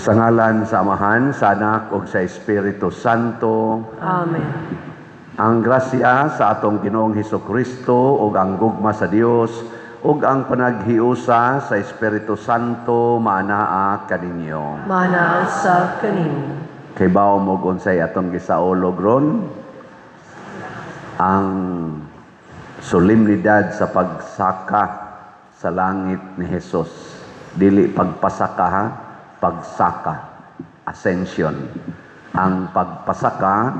Sa ngalan sa Amahan, sa Anak ug sa Espiritu Santo. Amen. Ang grasya sa atong Ginoong Hesus Kristo ug ang gugma sa Dios ug ang panaghiusa sa Espiritu Santo maanaa kaninyo. Maanaa usab kanimo. Kaybaw mo unsay atong gisaulog ron ang solemnidad sa pagsaka sa langit ni Jesus. Dili pagpasaka ha, pagsaka, ascension. Ang pagpasaka,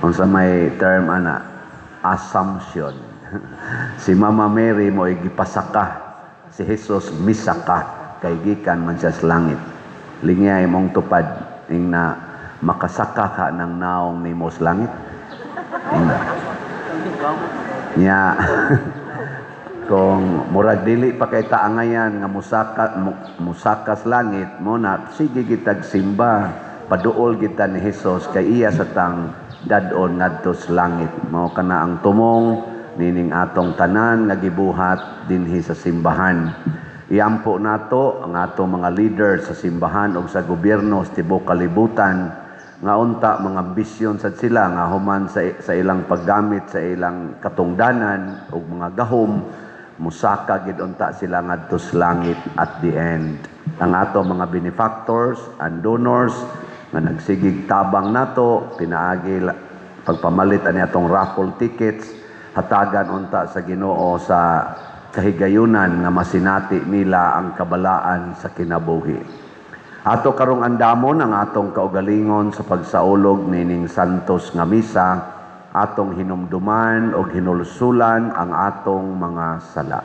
unsa may term ana, assumption. Si Mama Mary mo gipasaka, si Jesus misaka kay gikan man siya sa langit. Lingya imong tupad ing na makasaka ka ng naong nimo sa langit. Ing nya kung murag dili pa kay taangayan nga musaka sa langit mo na sige gitag simba, paduol kita ni Hesus kay iya sa tang dadon ngadto sa langit. Mao kana ang tumong nining atong tanan nga gibuhat dinhi sa simbahan. Iampo nato ang atong mga leader sa simbahan ug sa gobyerno sa tibuok kalibutan nga unta mga ambisyon sad sila nga human sa ilang paggamit sa ilang katungdanan ug mga gahom, musaka gid unta sila ngadto sa langit at the end. Ang ato mga benefactors and donors nga nagsigig tabang nato pinaagi pagpamalit ani atong raffle tickets, hatagan unta sa Ginoo sa kahigayunan nga masinati nila ang kabalaan sa kinabuhi. Ato karong andamon ang atong kaugalingon sa pagsaulog nining santos nga misa, atong hinumduman og hinulsulan ang atong mga sala.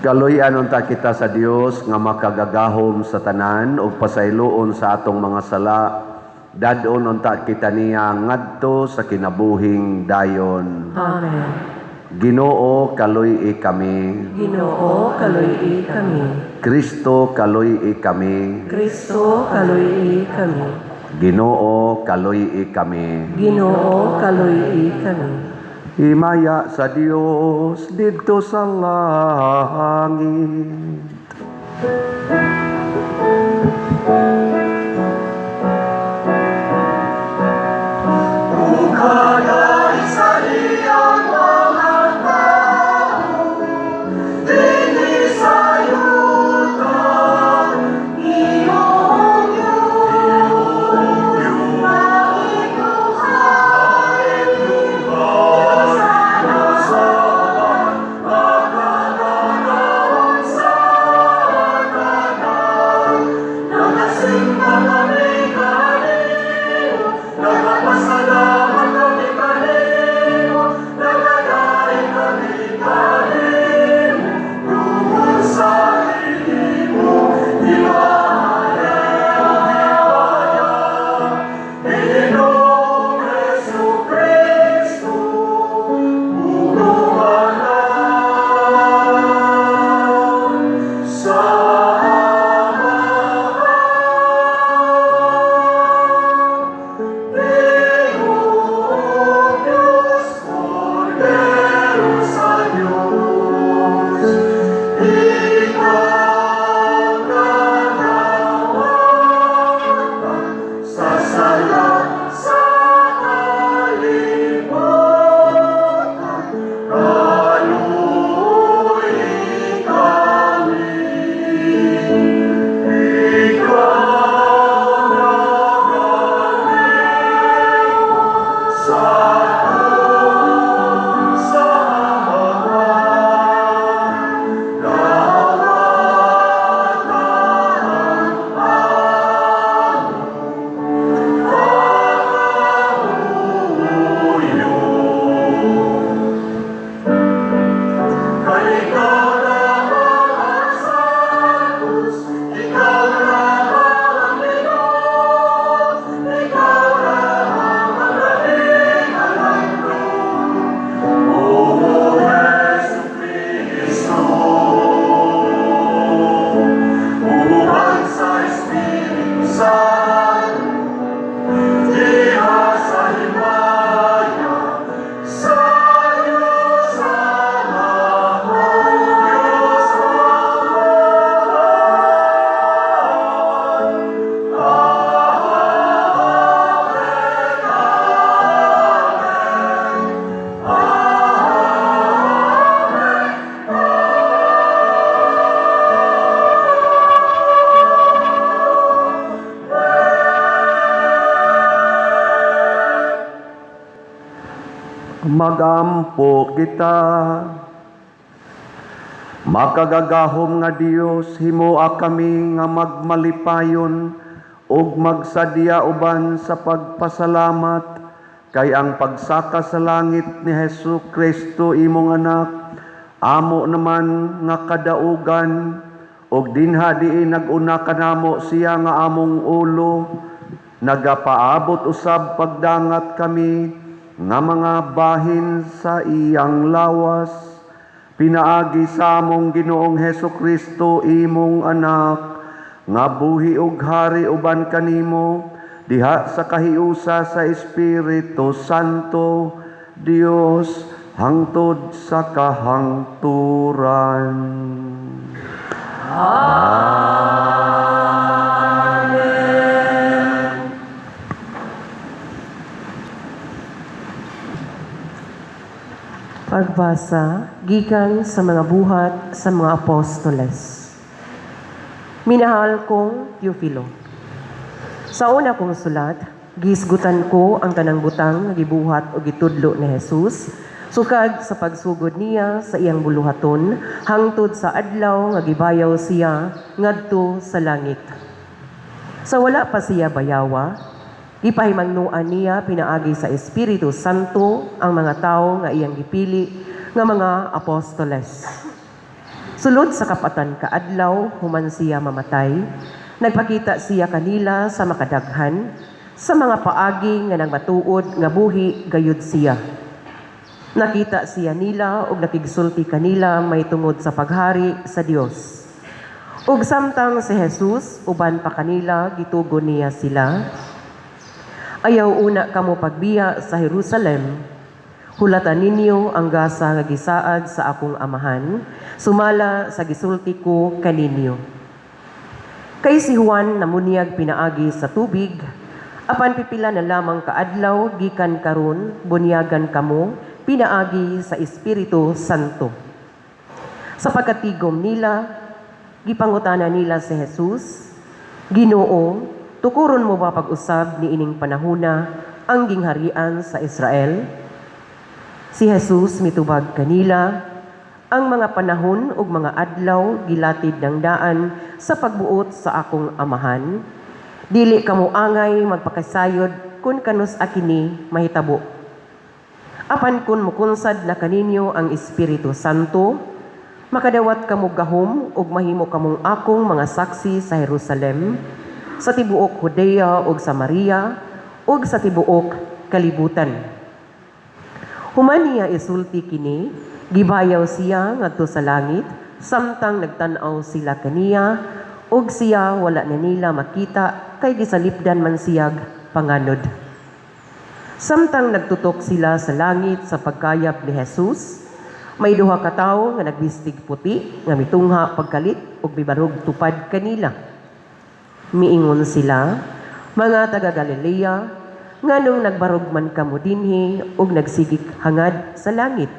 Kaluy-an unta kita sa Dios nga makagagahom sa tanan ug pasayloon sa atong mga sala. Dad-on unta kita niya ngadto sa kinabuhing dayon. Amen. Ginoo, kaluy-i kami. Ginoo, kaluy-i kami. Kristo, kaluy-i kami. Kristo, kaluy-i kami. Ginoo, kaluy-i kami. Ginoo, kaluy-i kami. Himaya sa Dios didto sa langit. Magampo kita. Makagagahom nga Dios, himoa kami nga magmalipayon ug magsadya uban sa pagpasalamat kay ang pagsaka sa langit ni Hesus Kristo, imong anak, amo naman nga kadaugan, ug dinha diin nag-una kanamo siya nga among ulo, nagapaabot usab pagdangat kami nga mga bahin sa iyang lawas, pinaagi sa among Ginoong Heso Kristo, imong anak, nga buhi ug hari uban kanimo diha sa kahiusa sa Espiritu Santo, Dios, hangtod sa kahangturan. Amen. Pagbasa gikan sa mga Buhat sa mga Apostoles. Minahal kong Teofilo. Sa una kong sulat, gisgutan ko ang tanang butang nga gibuhat o gitudlo ni Jesus sukad sa pagsugod niya sa iyang buluhaton hangtod sa adlaw nga gibayaw siya ngadto sa langit. Sa wala pa siya bayawa, gipahimangnuan niya pinaagi sa Espiritu Santo ang mga tawo nga iyang gipili nga mga apostoles. Sulod sa 40 ka adlaw human siya mamatay, nagpakita siya kanila sa makadaghan sa mga paagi nga nagmatuod nga buhi gayud siya. Nakita siya nila ug nakigsulti kanila may tungod sa paghari sa Dios. Ug samtang si Jesus uban pa kanila, gitugon niya sila: "Ayaw una kamo pagbiya sa Jerusalem. Hulatan ninyo ang gasa nga gisaad sa akong Amahan, sumala sa gisulti ko kaninyo. Kay si Juan namunyag pinaagi sa tubig, apan pipila na lamang kaadlaw gikan karon bunyagan kamo pinaagi sa Espiritu Santo." Sa pagkatigom nila, gipangutana nila si Jesus, "Ginoo, tukuron mo ba pag-usab ni ining panahuna ang gingharian sa Israel?" Si Jesus mitubag kanila, "Ang mga panahon ug mga adlaw gilatid ng daan sa pagbuot sa akong Amahan. Dili kamo angay magpakasayod kung kanus-a kini mahitabo. Apan kun mukunsad na kaninyo ang Espiritu Santo, makadawat kamo gahom ug mahimo kamong akong mga saksi sa Jerusalem, sa tibuok Judea ug Samaria ug sa tibuok kalibutan." Human niya isulti kini, gibayaw siya ngadto sa langit samtang nagtan-aw sila kaniya, ug siya wala na nila makita kay gisalipdan man siyag panganod. Samtang nagtutok sila sa langit sa pagkayab ni Jesus, may duha ka tawo nga nagbistig puti nga mitungha pagkalit ug mibarog tupad kanila. Miingon sila, "Mga taga Galilea, nganong nagbarog man kamo dinhi ug nagsigig hangad sa langit?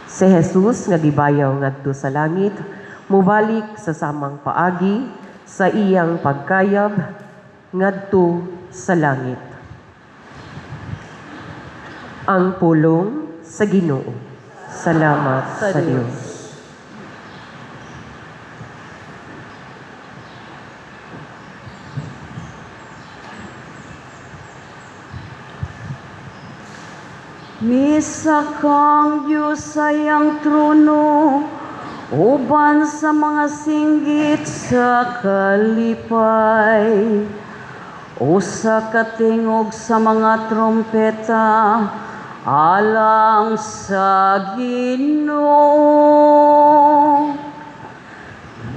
Si Jesus nga gibayaw ngadto sa langit, mubalik sa samang paagi sa iyang pagkayab ngadto sa langit." Ang pulong sa Ginoo. Salamat sa Dios. Misaka ang Diyos sa iyang trono uban sa mga singgit sa kalipay. Usa ka tingog sa mga trompeta alang sa Ginoo.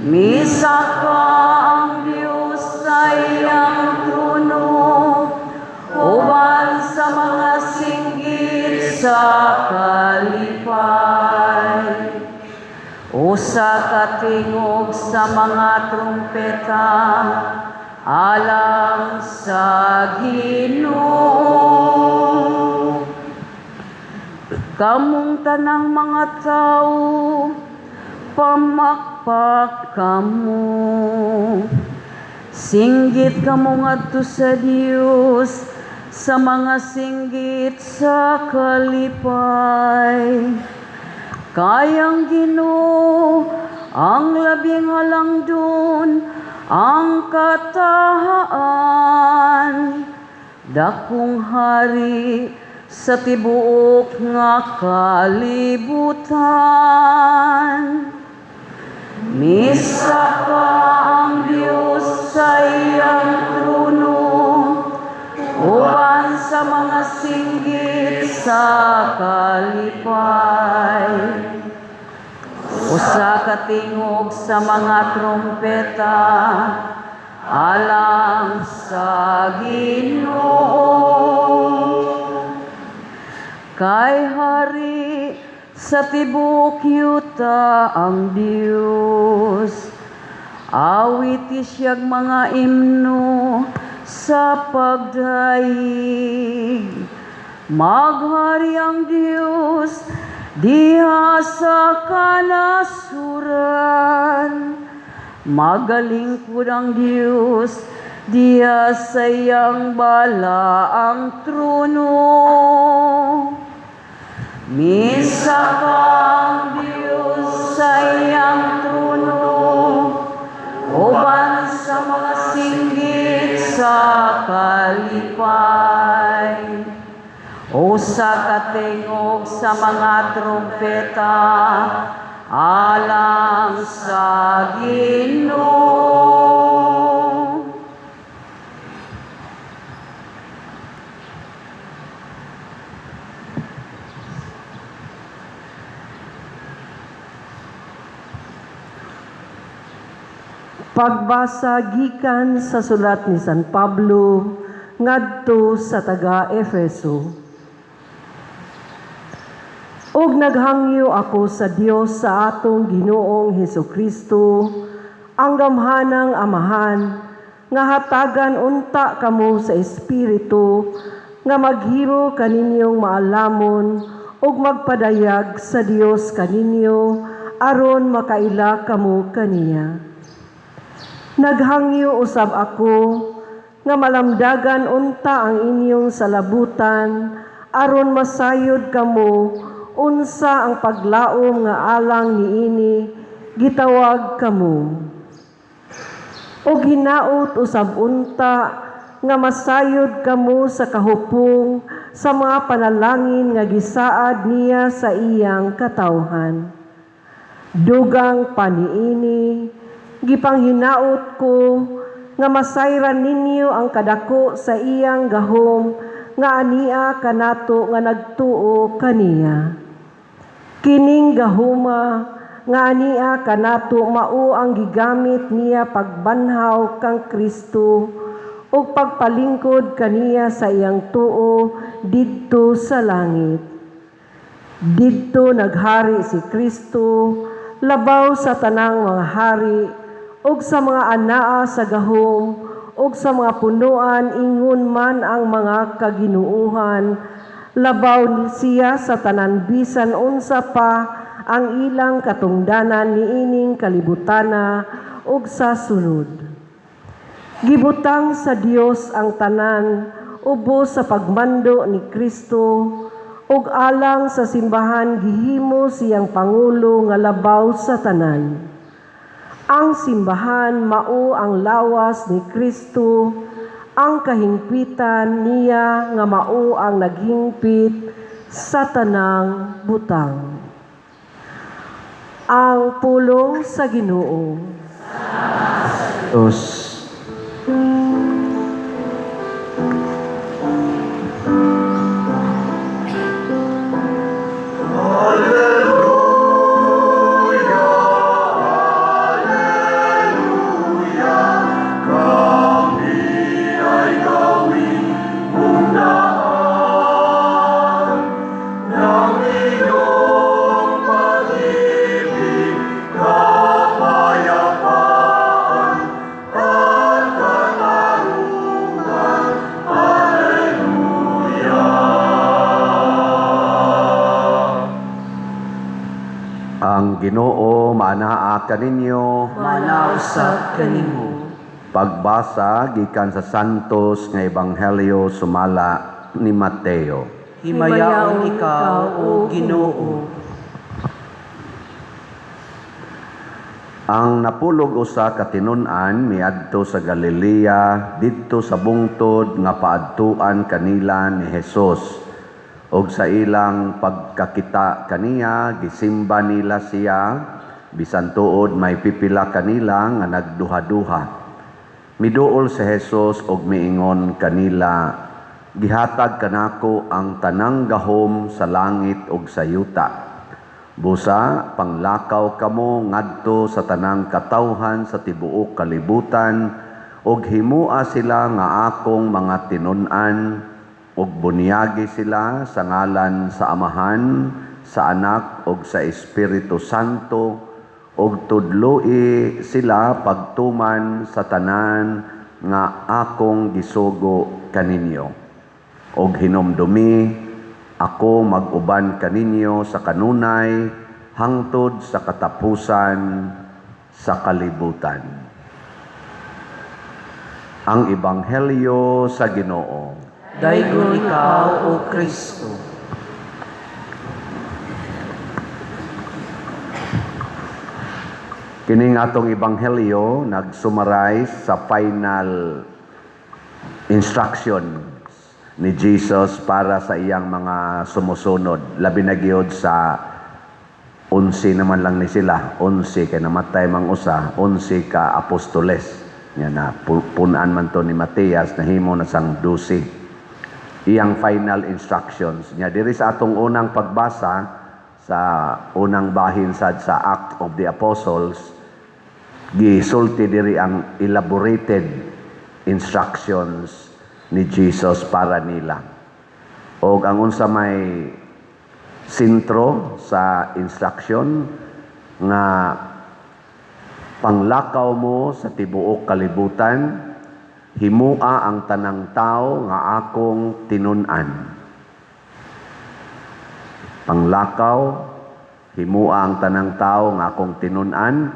Misaka ang Diyos sa iyang trono uban sa mga singgit sa kalipay. Usa ka tingog sa mga trompeta alang sa Ginoo. Kamong tanang mga tao, pamakpak kamo. Singgit kamo ngadto sa Dios. sa mga singgit sa kalipay. Kay ang Ginoo ang labing halangdon, ang katahaan, dakong hari sa tibuok nga kalibutan. Misaka ang Diyos sa iyang trono, uban sa mga singgit sa kalipay. Usa ka tingog sa mga trumpeta, alang sa Ginoo. Kay hari sa tibuok yuta ang Dios. Awiti siyag mga imno sa pagdayeg. Maghari ang Dios diha sa kanasuran. Magalingkod ang Dios diha sa iyang balaang trono. Misaka ang Diyos sa iyang trono, uban sa mga singgit sa kalipay. Usa ka tingog sa mga trumpeta, alang sa Ginoo. Pagbasa gikan sa sulat ni San Pablo ngadto sa taga Efeso. Ug naghangyo ako sa Dios sa atong Ginoong Hesukristo, ang gamhanang Amahan, nga hatagan unta kamo sa Espiritu, nga maghimo kaninyong maalamon ug magpadayag sa Dios kaninyo aron makaila kamo kaniya. Naghangyo usab ako nga malamdagan unta ang inyong salabutan aron masayod kamo unsa ang paglaom nga alang niini gitawag kamo. Og hinaot usab unta nga masayod kamo sa kahupong sa mga panalangin nga gisaad niya sa iyang katawhan. Dugang pa niini, gipanghinaot ko nga masayran ninyo ang kadako sa iyang gahom nga ania kanato nga nagtuo kaniya. Kining gahuma nga ania kanato mao ang gigamit niya pagbanhaw kang Kristo ug pagpalingkod kaniya sa iyang tuo didto sa langit. Didto naghari si Kristo labaw sa tanang mga hari ug sa mga anaa sa gahom ug sa mga punuan, ingon man ang mga kaginuuhan. Labaw siya sa tanan, bisan unsa pa ang ilang katungdanan niining kalibutana ug sa sunod. Gibutang sa Dios ang tanan ubos sa pagmando ni Kristo, ug alang sa simbahan gihimo siyang pangulo nga labaw sa tanan. Ang simbahan mao ang lawas ni Kristo, ang kahingpitan niya nga mao ang naghingpit sa tanang butang. Ang pulong sa Ginoo. Diyos. Ang Ginoo maanaa kaninyo. Manausap kanimo. Pagbasa gikan sa Santos nga Ebanghelyo sumala ni Mateo. Himayaon ikaw, O Ginoo. Ang napulog usa ka tinun-an miadto sa Galilea didto sa bungtod nga paadtuan kanila ni Hesus. Og sa ilang pagkakita kaniya, gisimba nila siya, bisan tuod may pipila kanila nga nagduha-duha. Miduol si Hesus og miingon kanila, "Gihatag kanako ang tanang gahom sa langit ug sa yuta. Busa, panglakaw kamo ngadto sa tanang katawhan sa tibuok kalibutan ug himua sila nga akong mga tinun-an ug bunyagi sila sa ngalan sa Amahan, sa Anak ug sa Espiritu Santo ug tudloi sila pagtuman sa tanan nga akong gisugo kaninyo. Og hinumdumi, ako mag-uban kaninyo sa kanunay hangtod sa katapusan sa kalibutan." Ang Ebanghelyo sa Ginoo. Daygon ikaw, O Kristo. Kining atong Ebanghelyo nag-summarize sa final instruction ni Jesus para sa iyang mga sumusunod. Labi na gyud sa 11 naman lang ni sila. 11 kay namatay mang usa, 11 ka apostoles. Nga na punan man to ni Matias, nahimo na sang 12. Iyang final instructions niya diri sa atong unang pagbasa sa unang bahin sad sa Act of the Apostles, gisulti diri ang elaborated instructions ni Jesus para nila. Og ang unsa may sentro sa instruction nga panglakaw mo sa tibuok kalibutan, himua ang tanang tao nga akong tinun-an. Panglakaw, himua ang tanang tao nga akong tinun-an,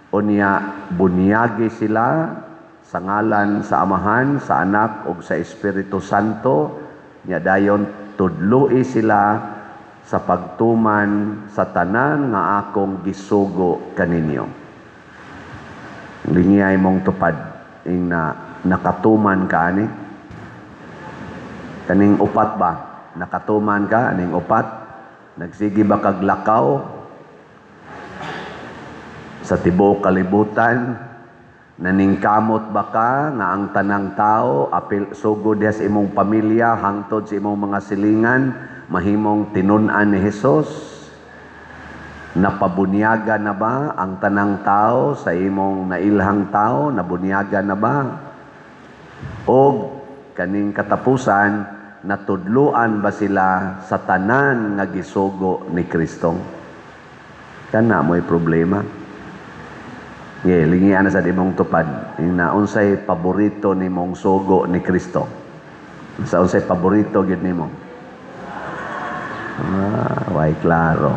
unya bunyagi sila sa ngalan sa Amahan, sa Anak ug sa Espiritu Santo, nya dayon tudloi sila sa pagtuman sa tanan nga akong gisugo kaninyo. Lingiyay mong tupad ing na nakatuman ka ani. Kaning upat ba? Nakatuman ka aning upat? Nagsige ba kag lakaw sa tibuok kalibutan? Naningkamot ba ka nga ang tanang tao apil sugod diha sa imong pamilya hangtod sa imong mga silingan mahimong tinun-an ni Hesus? Napabunyaga na ba ang tanang tao sa imong nailhang tao? Nabunyaga na ba? Og kaning katapusan, natudluan ba sila sa tanan nga gisugo ni Kristo? Kana mo'y problema. Nge, lingian na sa imong tupad. Ing na unsay paborito nimong sugo ni Kristo? Sa unsay paborito gyud nimo? Way klaro.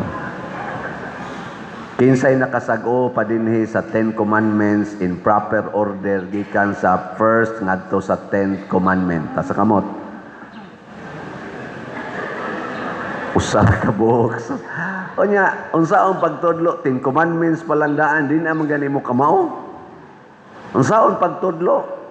Kinsay nakasag-o pa dinhi sa 10 Commandments in proper order gikan sa first ngadto sa 10th commandment? Ta sa kamot. Usa ka buok. Unya, unsaon pagtudlo 10 Commandments pa lang daan, di na man gani mo kamao. Unsaon pagtudlo?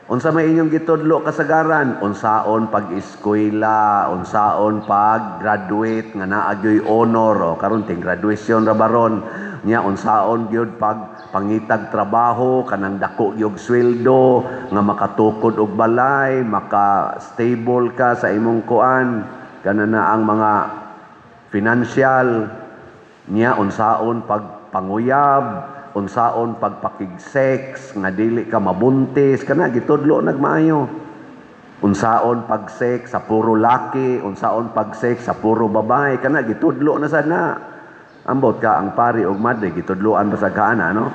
Unsa may inyong gitudlo kasagaran? Unsaon pag-eskwela, unsaon pag-graduate nga naa gyoy honor o karon ting graduation ra baron. Nya unsaon gyud pag pangitag trabaho kanang dako gyud sweldo nga makatukod og balay, maka stable ka sa imong kuan, kana na ang mga financial. Nya unsaon pag panguyab, unsaon pagpakig-sex nga dili ka mabuntis, kana gitudlo nagmaayo. Unsaon pag-sex sa puro laki, unsaon pag-sex sa puro babae, kana gitudlo na sad na. Ambot ka ang pari og madre gitudloan ba sa kaana, no?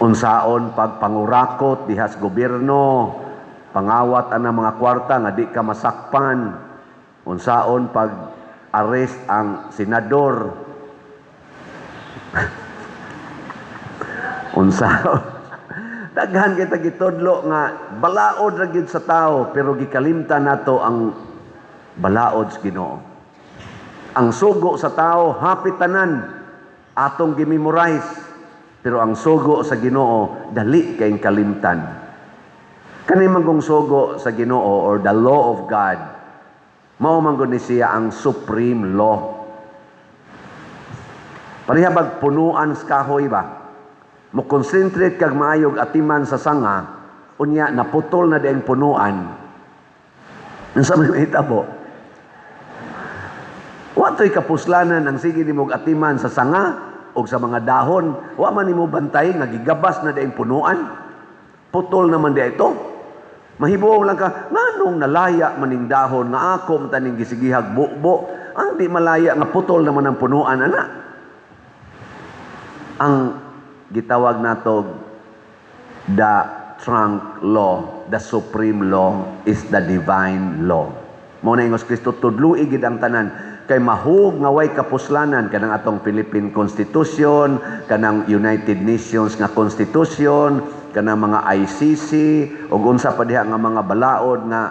Unsaon pagpangurakot dihas gobyerno, pangawat ana mga kwarta nga di ka masakpan. Unsaon pag arrest ang senador. Unsaon. Daghan kita gitudlo nga balaod ra gyud sa tao, pero gikalimtan nato ang balaod sa Ginoo. Ang sugo sa tao hapit tanan atong gimemorize, pero ang sugo sa Ginoo dali kay kalimtan. Kani man kung sugo sa Ginoo or the law of God, mao man gud ni siya ang supreme law. Pareha bag punuan sa kahoy ba? Mo concentrate kag maayog atiman sa sanga, unya naputol na diang punuan. Unsa may mahitabo? Wa to'y kapuslanan ang sige nimo atiman sa sanga o sa mga dahon. Wa man nimo bantay nga gigabas na diang punuan. Putol naman di ito. Mahibuong lang ka, nganong nalaya maning dahon nga ako man taning gisigihag bubo, ang di malaya nga putol naman ang punuan ana. Ang gitawag nato the trunk law, the supreme law is the divine law. Mao na ingos Kristo, tudloi gid ang tanan kay mahug nga way kapuslanan kanang atong Philippine Constitution, kanang United Nations nga Constitution, kanang mga ICC ug unsa pa diha nga mga balaod nga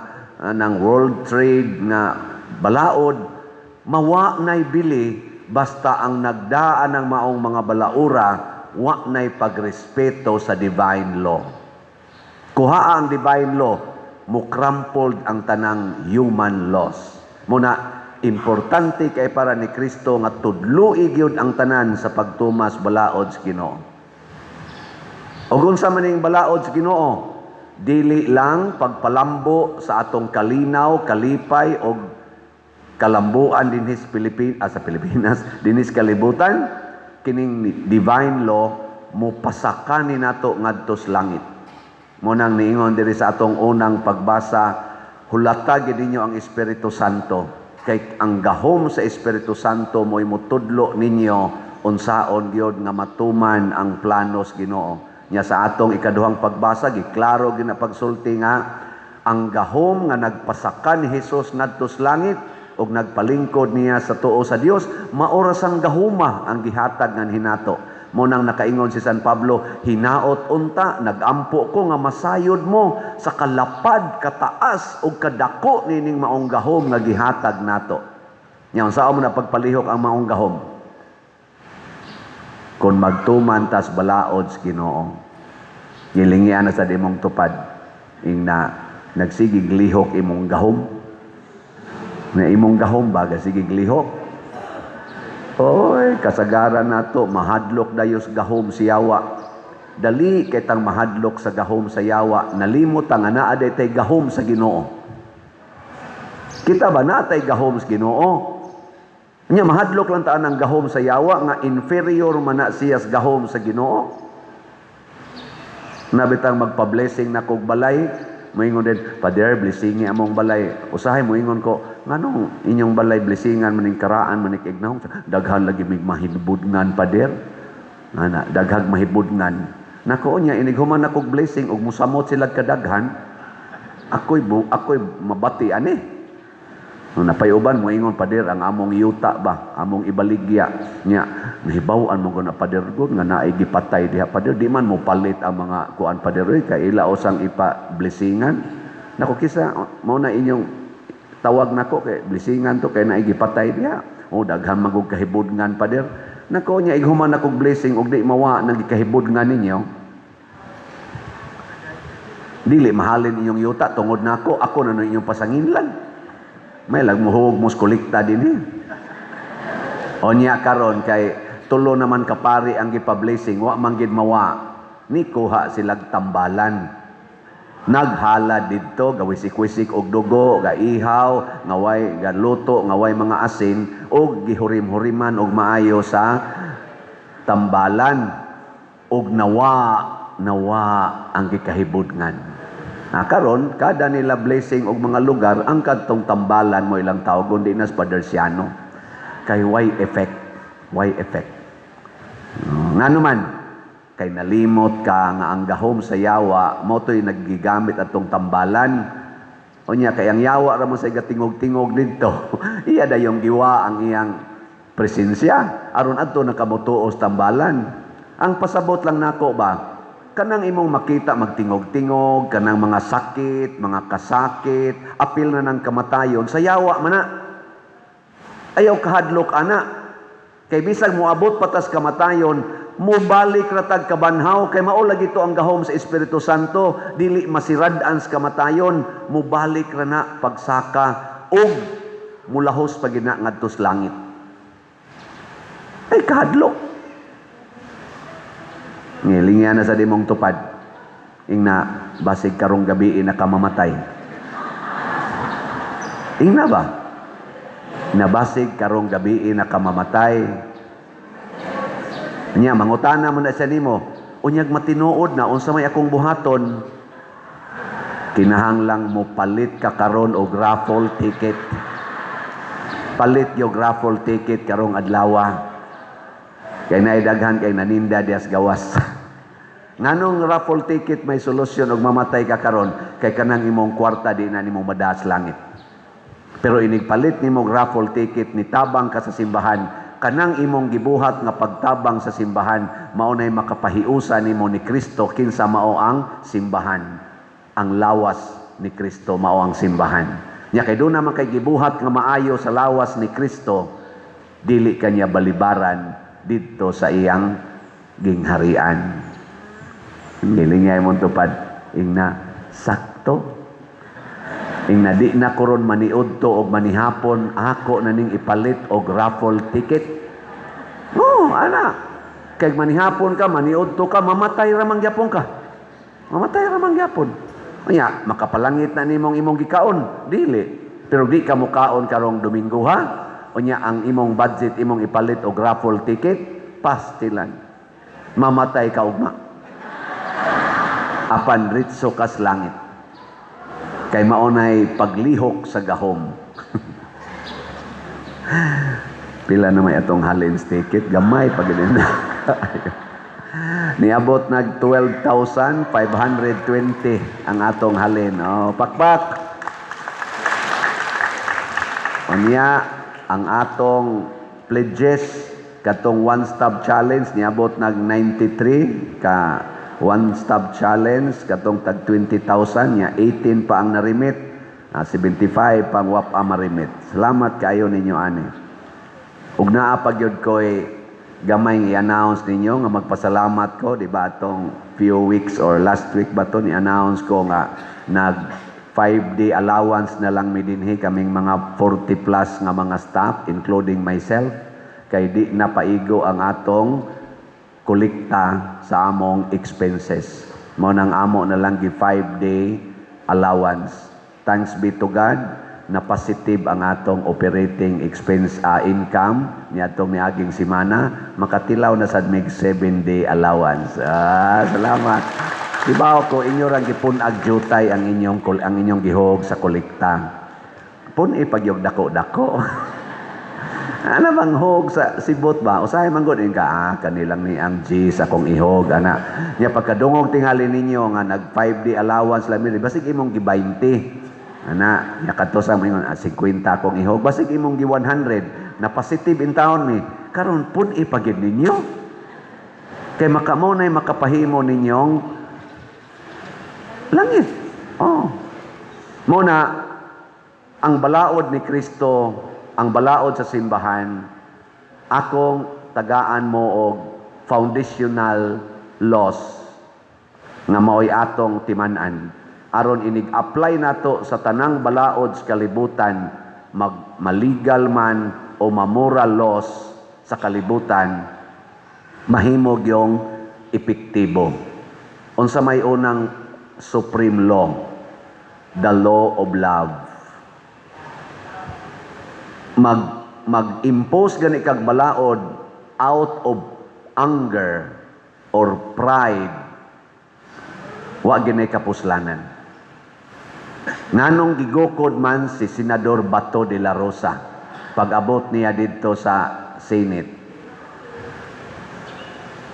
ng World Trade nga balaod, mawa nay bili basta ang nagdaan ng maong mga balaura wa nay pagrespeto sa divine law. Kuha ang divine law, mukrampled ang tanang human laws. Muna, importante kay para ni Kristo nga tudloi gyud ang tanan sa pagtumas balaod sa Ginoo. Ug unsa man ning balaod sa Ginoo? Dili lang pagpalambo sa atong kalinaw, kalipay og kalambuan dinhi sa sa Pilipinas, dinhi sa kalibutan, kining divine law mopasaka ni nato ngadto sa langit. Mo nang niingon diri sa atong unang pagbasa, hulata gid ninyo ang Espiritu Santo kay ang gahom sa Espiritu Santo mo'y mutudlo ninyo unsaon gyud nga matuman ang planos Ginoo. Nya sa atong ikaduhang pagbasa, giklaro gyud na pagsulti nga ang gahom nga nagpasaka ni Hesus ngadto sa langit ug nagpalingkod niya sa tuo sa Dios, maoras ang gahuma ang gihatag nganhi nato. Mo nang nakaingon si San Pablo, "Hinaot unta nagampo ko nga masayod mo sa kalapad, kataas ug kadako nining maong gahom nga gihatag nato." Nya unsa mo na pagpalihok ang maong gahom? Kung magtuman tas balaod sa Ginoo. Gilingian na sa imong tupad ing na nagsigig lihok imong gahom. Na imong gahom ba gasigig lihok? Oy, kasagaran nato mahadlok dayos gahom si yawa. Dali kay tang mahadlok sa gahom sa yawa, nalimot ang naa day tay gahom sa Ginoo. Kita ba natay gahom sa Ginoo? Nya mahadlok lang taan ang gahom sa yawa nga inferior man na siya sa gahom sa Ginoo. Nabitang magpa-blessing na kog balay, moingon din, "Father, blessingi among balay." Usahay moingon ko, "Nganong inyong balay blessingan maning karaan maning ignahong? Daghan lagi mig mahibudngan, Father." Ana, daghag mahibudngan. Nako niya, inig human na kog blessing ug musamot sila kadaghan, ako'y mabati ani. Nung napayuban mo ingon, "Pader, ang among yuta ba, among ibaligya nya, nahibaw-an mo na, Pader, gud nga naay gipatay diha, Pader, di man mo palit ang mga kuan, Pader, oy, kay ila usang ipa-blessingan." Nako, kisa mao na inyong tawag nako kay blessingan to kay naay gipatay diha? "Oh, daghan magug kahibudngan, Pader." Nako nya, ighuman akong blessing ug di mawa nang gikahibudngan ninyo. Dili mahalin inyong yuta tungod nako, ako na inyong pasanginlan. May lag muhug mos kolekta din eh. O niya karon kay tulo naman kapari ang gipa-blessing, wa man gid mawa. Ni kuha silag tambalan. Naghala didto, gawisik-wisik og dugo, gaihaw, ngaway galuto, ngaway mga asin og gihurim-huriman og maayo sa tambalan og nawa nawa ang gikahibudngan. Na karon kada nila blessing og mga lugar, ang kadtong tambalan mo ilang tawag di na sa Padersiano. Kay why effect? Why effect? Ngano man kay nalimot ka nga ang gahom sa yawa mo to'y naggigamit atong tambalan. Unya kay ang yawa ra mo sa igatingog-tingog didto. Iya dayong giwa ang iyang presensya aron adto nakamutuos tambalan. Ang pasabot lang nako ba, Kanang imong makita magtingog-tingog, kanang mga sakit, mga kasakit, apil na ng kamatayon, sa yawa man na. Ayaw kahadlok ana. Kay bisag moabot pa tas kamatayon, mobalik ra tag kabanhaw kay mao lagi to ang gahom sa Espiritu Santo, dili masirad-an sa kamatayon, mobalik ra na pagsaka ug mulahos pa gid na ngadto sa langit. Ay kahadlok. Ngilingya na sa dimong tupad. Ingna, basig karong gabi na ka mamatay. Ingna ba? Nabasig karong gabi na ka mamatay. Nya mangutana mo na siya nimo. Unyag matinuod na unsa may akong buhaton. Kinahanglang mo palit ka karon og raffle ticket. Palit yung raffle ticket karong adlawa. Kay naidaghan kay naninda dias gawas. Nganong raffle ticket may solusyon og mamatay ka karon, kay kanang imong kwarta di na nimo madaas langit. Pero inig palit nimo og raffle ticket, ni tabang ka sa simbahan, kanang imong gibuhat nga pagtabang sa simbahan mao nay makapahiusa nimo ni Kristo kinsa mao ang simbahan. Ang lawas ni Kristo mao ang simbahan. Nya kay doon naman kay gibuhat nga maayo sa lawas ni Kristo, dili kanya balibaran didto sa iyang gingharian. Giling mong tupad. Ingna, sakto. Ingna, di na koron maniudto og manihapon, ako na ning ipalit og raffle ticket. Oh, ana. Kay manihapon ka, maniudto ka, mamatay ra man gyapon ka. Mamatay ra man gyapon. Unya, makapalangit na nimong imong gikaon. Dili. Pero di ka mukaon karong Domingo, ha? Unya, ang imong budget imong ipalit og raffle ticket, pastilan. Mamatay ka ugma. Apan ritso kas langit. Kay maunay paglihok sa gahom. Pila na may atong halins ticket, gamay pag na. Niabot nag 12,520 ang atong halin. Oh, pakpak. Unya, ang atong pledges katong one stop challenge niabot nag 93 ka one stop challenge katong tag 20,000, nya 18 pa ang narimit, 75 pang wap ang marimit. Salamat kayo ninyo ani. Ug naa pa gyud ko'y gamay i-announce ninyo nga magpasalamat ko, di ba, atong few weeks or last week ba to, ni-announce ko nga nag 5-day allowance na lang mi dinhi kaming mga 40 plus nga mga staff, including myself, kay di na paigo ang atong kolekta sa among expenses. Mao nang amo na lang gi 5-day allowance. Thanks be to God na positive ang atong operating expense, income niadtong niaging semana, makatilaw na sad mig 7-day allowance. Ah, salamat. Di ba ko inyo rang gipun-ag jutay ang inyong gihog sa kolekta. Pun-i pagyog dako-dako. Ano bang hog sa sibot ba? Usahay man gud ka, kanilang ni ang G sa akong ihog ana. Nya pagkadungog tingali ninyo nga nag 5-day allowance lang mi, basig imong gi 20. Ana, nya kadto sa moingon, 50 akong ihog, basig imong gi 100 na positive in taon mi. Karon pun-i pagid ninyo. Kay makamo nay makapahimo ninyong langit. Oh. Mo na ang balaod ni Kristo, ang balaod sa simbahan, akong tagaan mo og foundational laws nga mao'y atong timan-an aron inig-apply nato sa tanang balaod sa kalibutan, mag maligal man o mamoral laws sa kalibutan, mahimog yung epektibo. Unsa may unang supreme law? The law of love. Mag-impose gani kag balaod out of anger or pride, wa gini kapuslanan. Nganong gigukod man si Senador Bato de la Rosa pag-abot niya didto sa Senate?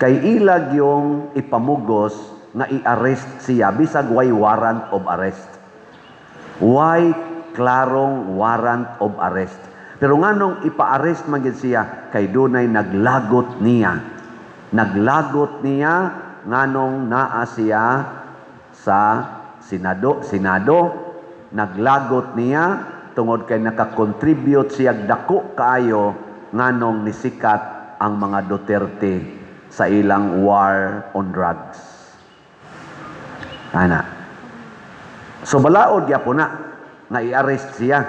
Kay ilag yung ipamugos nga i-arrest siya bisag way warrant of arrest. Way klarong warrant of arrest. Pero nganong ipa-arrest man gid siya? Kay dunay naglagot niya. Naglagot niya Nganong naa siya sa Senado, naglagot niya tungod kay nakakontribute siya dako kaayo nganong nisikat ang mga Duterte sa ilang war on drugs. Ana. So balaod gyapon na nga i-arrest siya,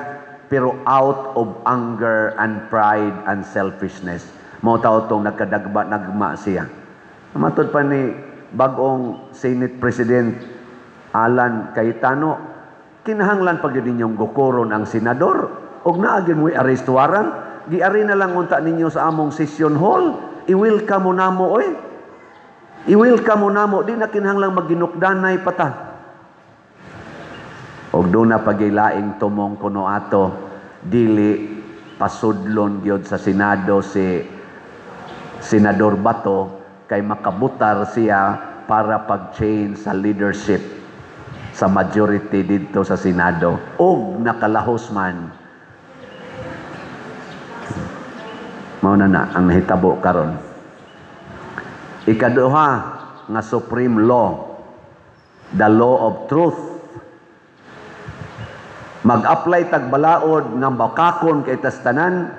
pero out of anger and pride and selfishness mao tao tong nagkadagba nagma siya. Matod pa ni bag-ong Senate President Alan Cayetano, kinahanglan pa gyud ninyong gukoron ang senador og naa gyud mo'y arrest warrant, giari na lang unta ninyo sa among session hall, i-welcome mo namo oy. I-welcome mo namo, di na kinahanglan magginukdanay pa ta. Og duna pa gilaing tumong kuno ato, dili pasudlon gyud sa Senado si Senador Bato kay makabutar siya para pag-change sa leadership sa majority didto sa Senado og nakalahos man. Mao na na ang nahitabo karon. Ikaduha nga supreme law, the law of truth. Mag-apply tag balaod nga bakakon kay tas tanan,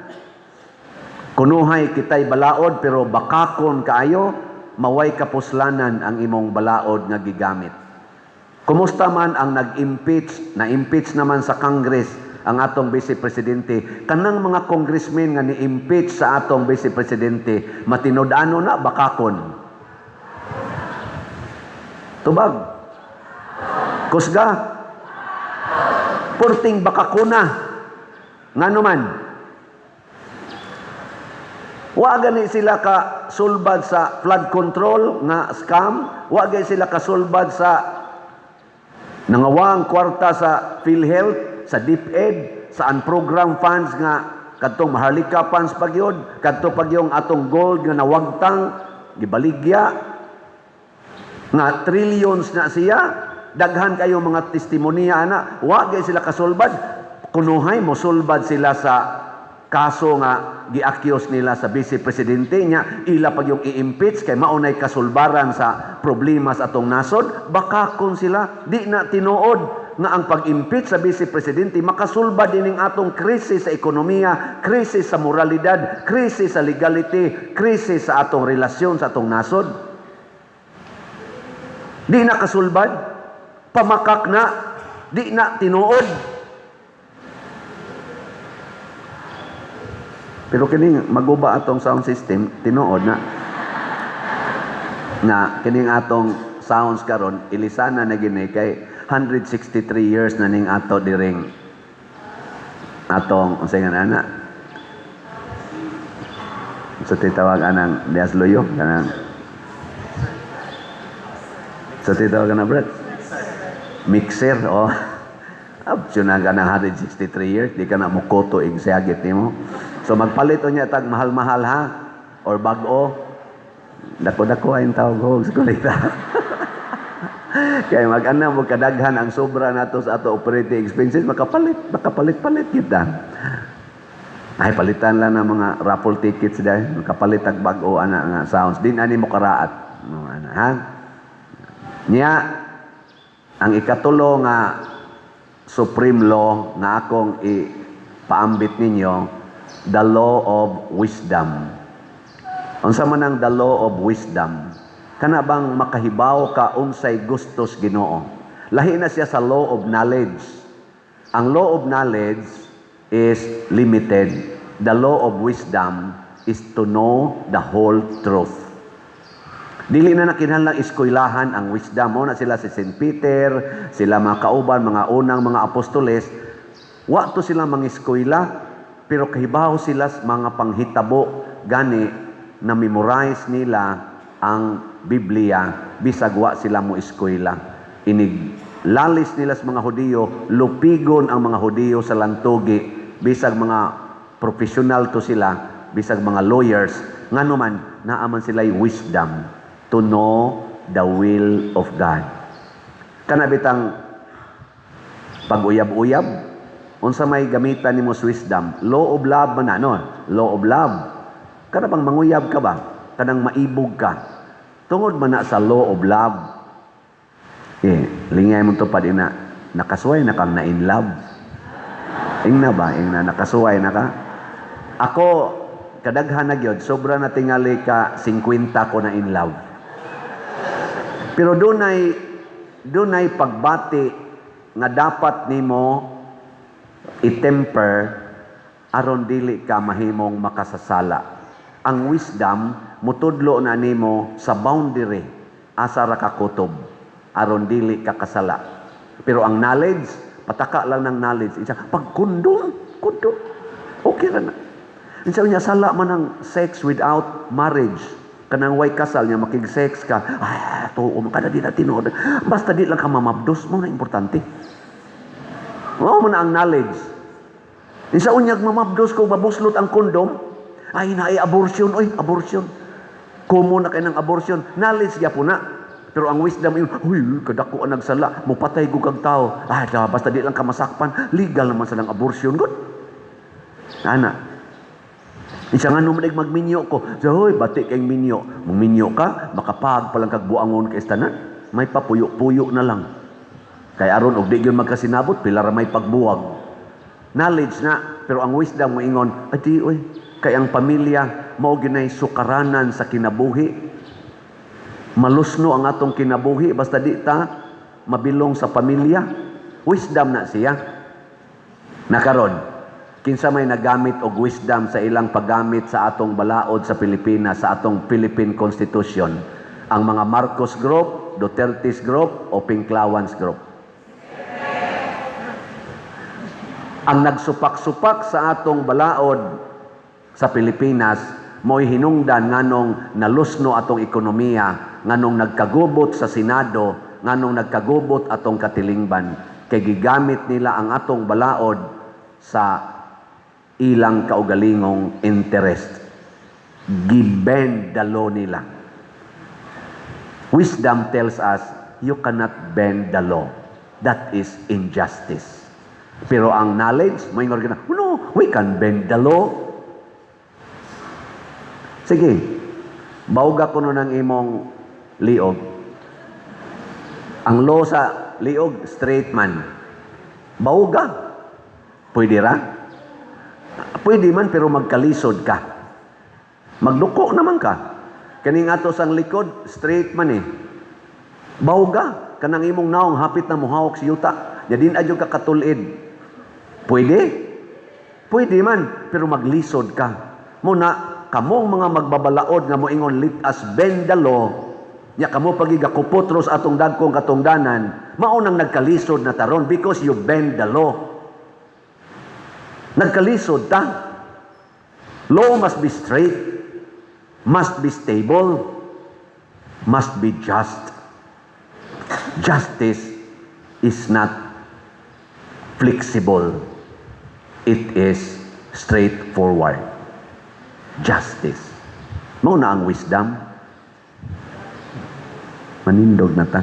kunuhay kitay balaod pero bakakon kaayo, maway kapuslanan ang imong balaod nga gigamit. Kumusta man ang nag-impeach, na-impeach naman sa Congress ang atong Vice Presidente, kanang mga congressmen nga ni-impeach sa atong Vice Presidente, matinud-ano na bakakon? Tubag. Kusga. Purting bakakuna. Ngano man? Wa gani sila ka sulbad sa flood control nga scam, wa gani sila kasulbad sa nangawang kwarta sa PhilHealth, sa DepEd, sa unprogram funds nga kadtong Maharlika funds pagyod, kadto pagyong atong gold nga nawagtang gibaligya nga trillions na siya, daghan kayo mga testimonya ana, wa gay sila kasulbad. Kunuhay mo sulbad sila sa kaso nga gi-accuse nila sa Vice Presidente niya, ila pag yung i-impeach kay maunay kasulbaran sa problema sa atong nasod, baka kung sila di na tinuod nga ang pag-impeach sa Vice Presidente makasulbad dining atong krisis sa ekonomiya, krisis sa moralidad, krisis sa legality, krisis sa atong relasyon sa atong nasod. Di na kasulbad, pamakak na, di na tinuod. Pero kining maguba atong sound system, tinuod na. Na kining atong sounds karon ilisana na gini kay 163 years na ning ato diring atong unsay nga ana? Sa titawag anang Dias Luyo kanang sa titawag ana, Brad? Mixer, oh. Absyo na ka na 163 years, di ka na mukoto ig siyagit nimo. So magpalit unya tag mahal-mahal ha or bag-o. Dako-dako ay tawag hog sa kolekta. Kaya mag-ana mo kadaghan ang sobra nato sa ato operating expenses, makapalit, makapalit-palit kita. Ay, palitan lang ng mga raffle tickets dahil makapalit tag bag-o ana nga sounds. Din ani mo karaat. No, ana, ha? Nya ang ikatulo nga supreme law nga akong ipaambit ninyo, the law of wisdom. Unsa man ang the law of wisdom? Kana bang makahibaw ka unsay gustos Ginoo? Lahi na siya sa law of knowledge. Ang law of knowledge is limited. The law of wisdom is to know the whole truth. Dili na nakinahanglang eskwelahan ang wisdom. Mo na sila si St. Peter, sila mga kauban, mga unang mga apostoles. Wa to sila mga eskwela, pero kahibaw sila sa mga panghitabo. Gani, na-memorize nila ang Biblia, bisag wa sila mo eskwela. Inig lalis nila sa mga Hudiyo, lupigon ang mga Hudiyo sa lantugi, bisag mga professional to sila, bisag mga lawyers, ngano man, naaman sila'y wisdom to know the will of God. Kana bitang pag-uyab-uyab, unsa may gamitan nimo sa wisdom? Law of love man na, no? Law of love. Kana bang manguyab ka ba? Kanang maibog ka. Tungod man na sa law of love. Eh, lingay mo to pa ina. Nakasuway na kang na in love. Ingna ba? Ingna, nakasuway na ka? Ako, kadaghan na gyud, sobra na tingali ka 50 ko na in love. Pero dunay pagbati nga dapat nimo i-temper aron dili ka mahimong makasasala. Ang wisdom mutudlo na nimo sa boundary, asa ra ka kutob aron dili ka kasala. Pero ang knowledge, pataka lang ng knowledge. Isa, pag kondom, kondom, okay ra na. Unsa niya, sala man ang sex without marriage. Kanang way kasal niya makig-sex ka. Ah, tuo man kada di na tinuod. Basta di lang ka mamabdos mo na importante. Mao man ang knowledge. Isa unyag mamabdos ko mabuslot ang kondom, ay naay abortion, oy, abortion. Kumo na kay ng abortion. Knowledge gyapon na. Pero ang wisdom yun, huy, kadako ang nagsala, mupatay ko kag tao. Ah, da, basta di lang ka masakpan, legal naman sa ng abortion. Good. Ana. Isa nga naman magminyo ko. So, hoy, bati kay minyo. Mong ka, makapag palang kag buangon kay tanan. May papuyo-puyo na lang. Kay aron og di gyud magkasinabot, pila ra may pagbuwag. Knowledge na, pero ang wisdom mo ingon, adi oy, kay ang pamilya mao ginay sukaranan sa kinabuhi. Malusno ang atong kinabuhi basta di ta mabilong sa pamilya. Wisdom na siya. Nakaron, kinsa may nagamit og wisdom sa ilang paggamit sa atong balaod sa Pilipinas, sa atong Philippine Constitution? Ang mga Marcos Group, Duterte's Group, o Pinklawans Group? Ang nagsupak-supak sa atong balaod sa Pilipinas, mo'y hinungdan nganong nalusno atong ekonomiya, nganong nagkagubot sa Senado, nganong nagkagubot atong katilingban. Kay gigamit nila ang atong balaod sa ilang kaugalingong interest. Gibend the law nila. Wisdom tells us, you cannot bend the law. That is injustice. Pero ang knowledge, may nga, no, we can bend the law. Sige, bawga ko ng imong liog. Ang law sa liog, straight man. Bawga. Pwede ra? Pwede man, pero magkalisod ka. Magduko naman ka. Kaning ato sang likod, straight man eh. Bawga. Kanang imong naong hapit na muhawak sa yuta. Yadin adyo ka katulid. Pwede? Pwede man, pero maglisod ka. Muna, kamong mga magbabalaod nga moingon, let us bend the law, nya kamo pagigakupotros atong dagkong katungdanan, mao nang nagkalisod na taron because you bend the law. Nagkalisod ta. Law must be straight, must be stable, must be just. Justice is not flexible. It is straightforward. Justice. Mao na ang wisdom. Manindog na ta.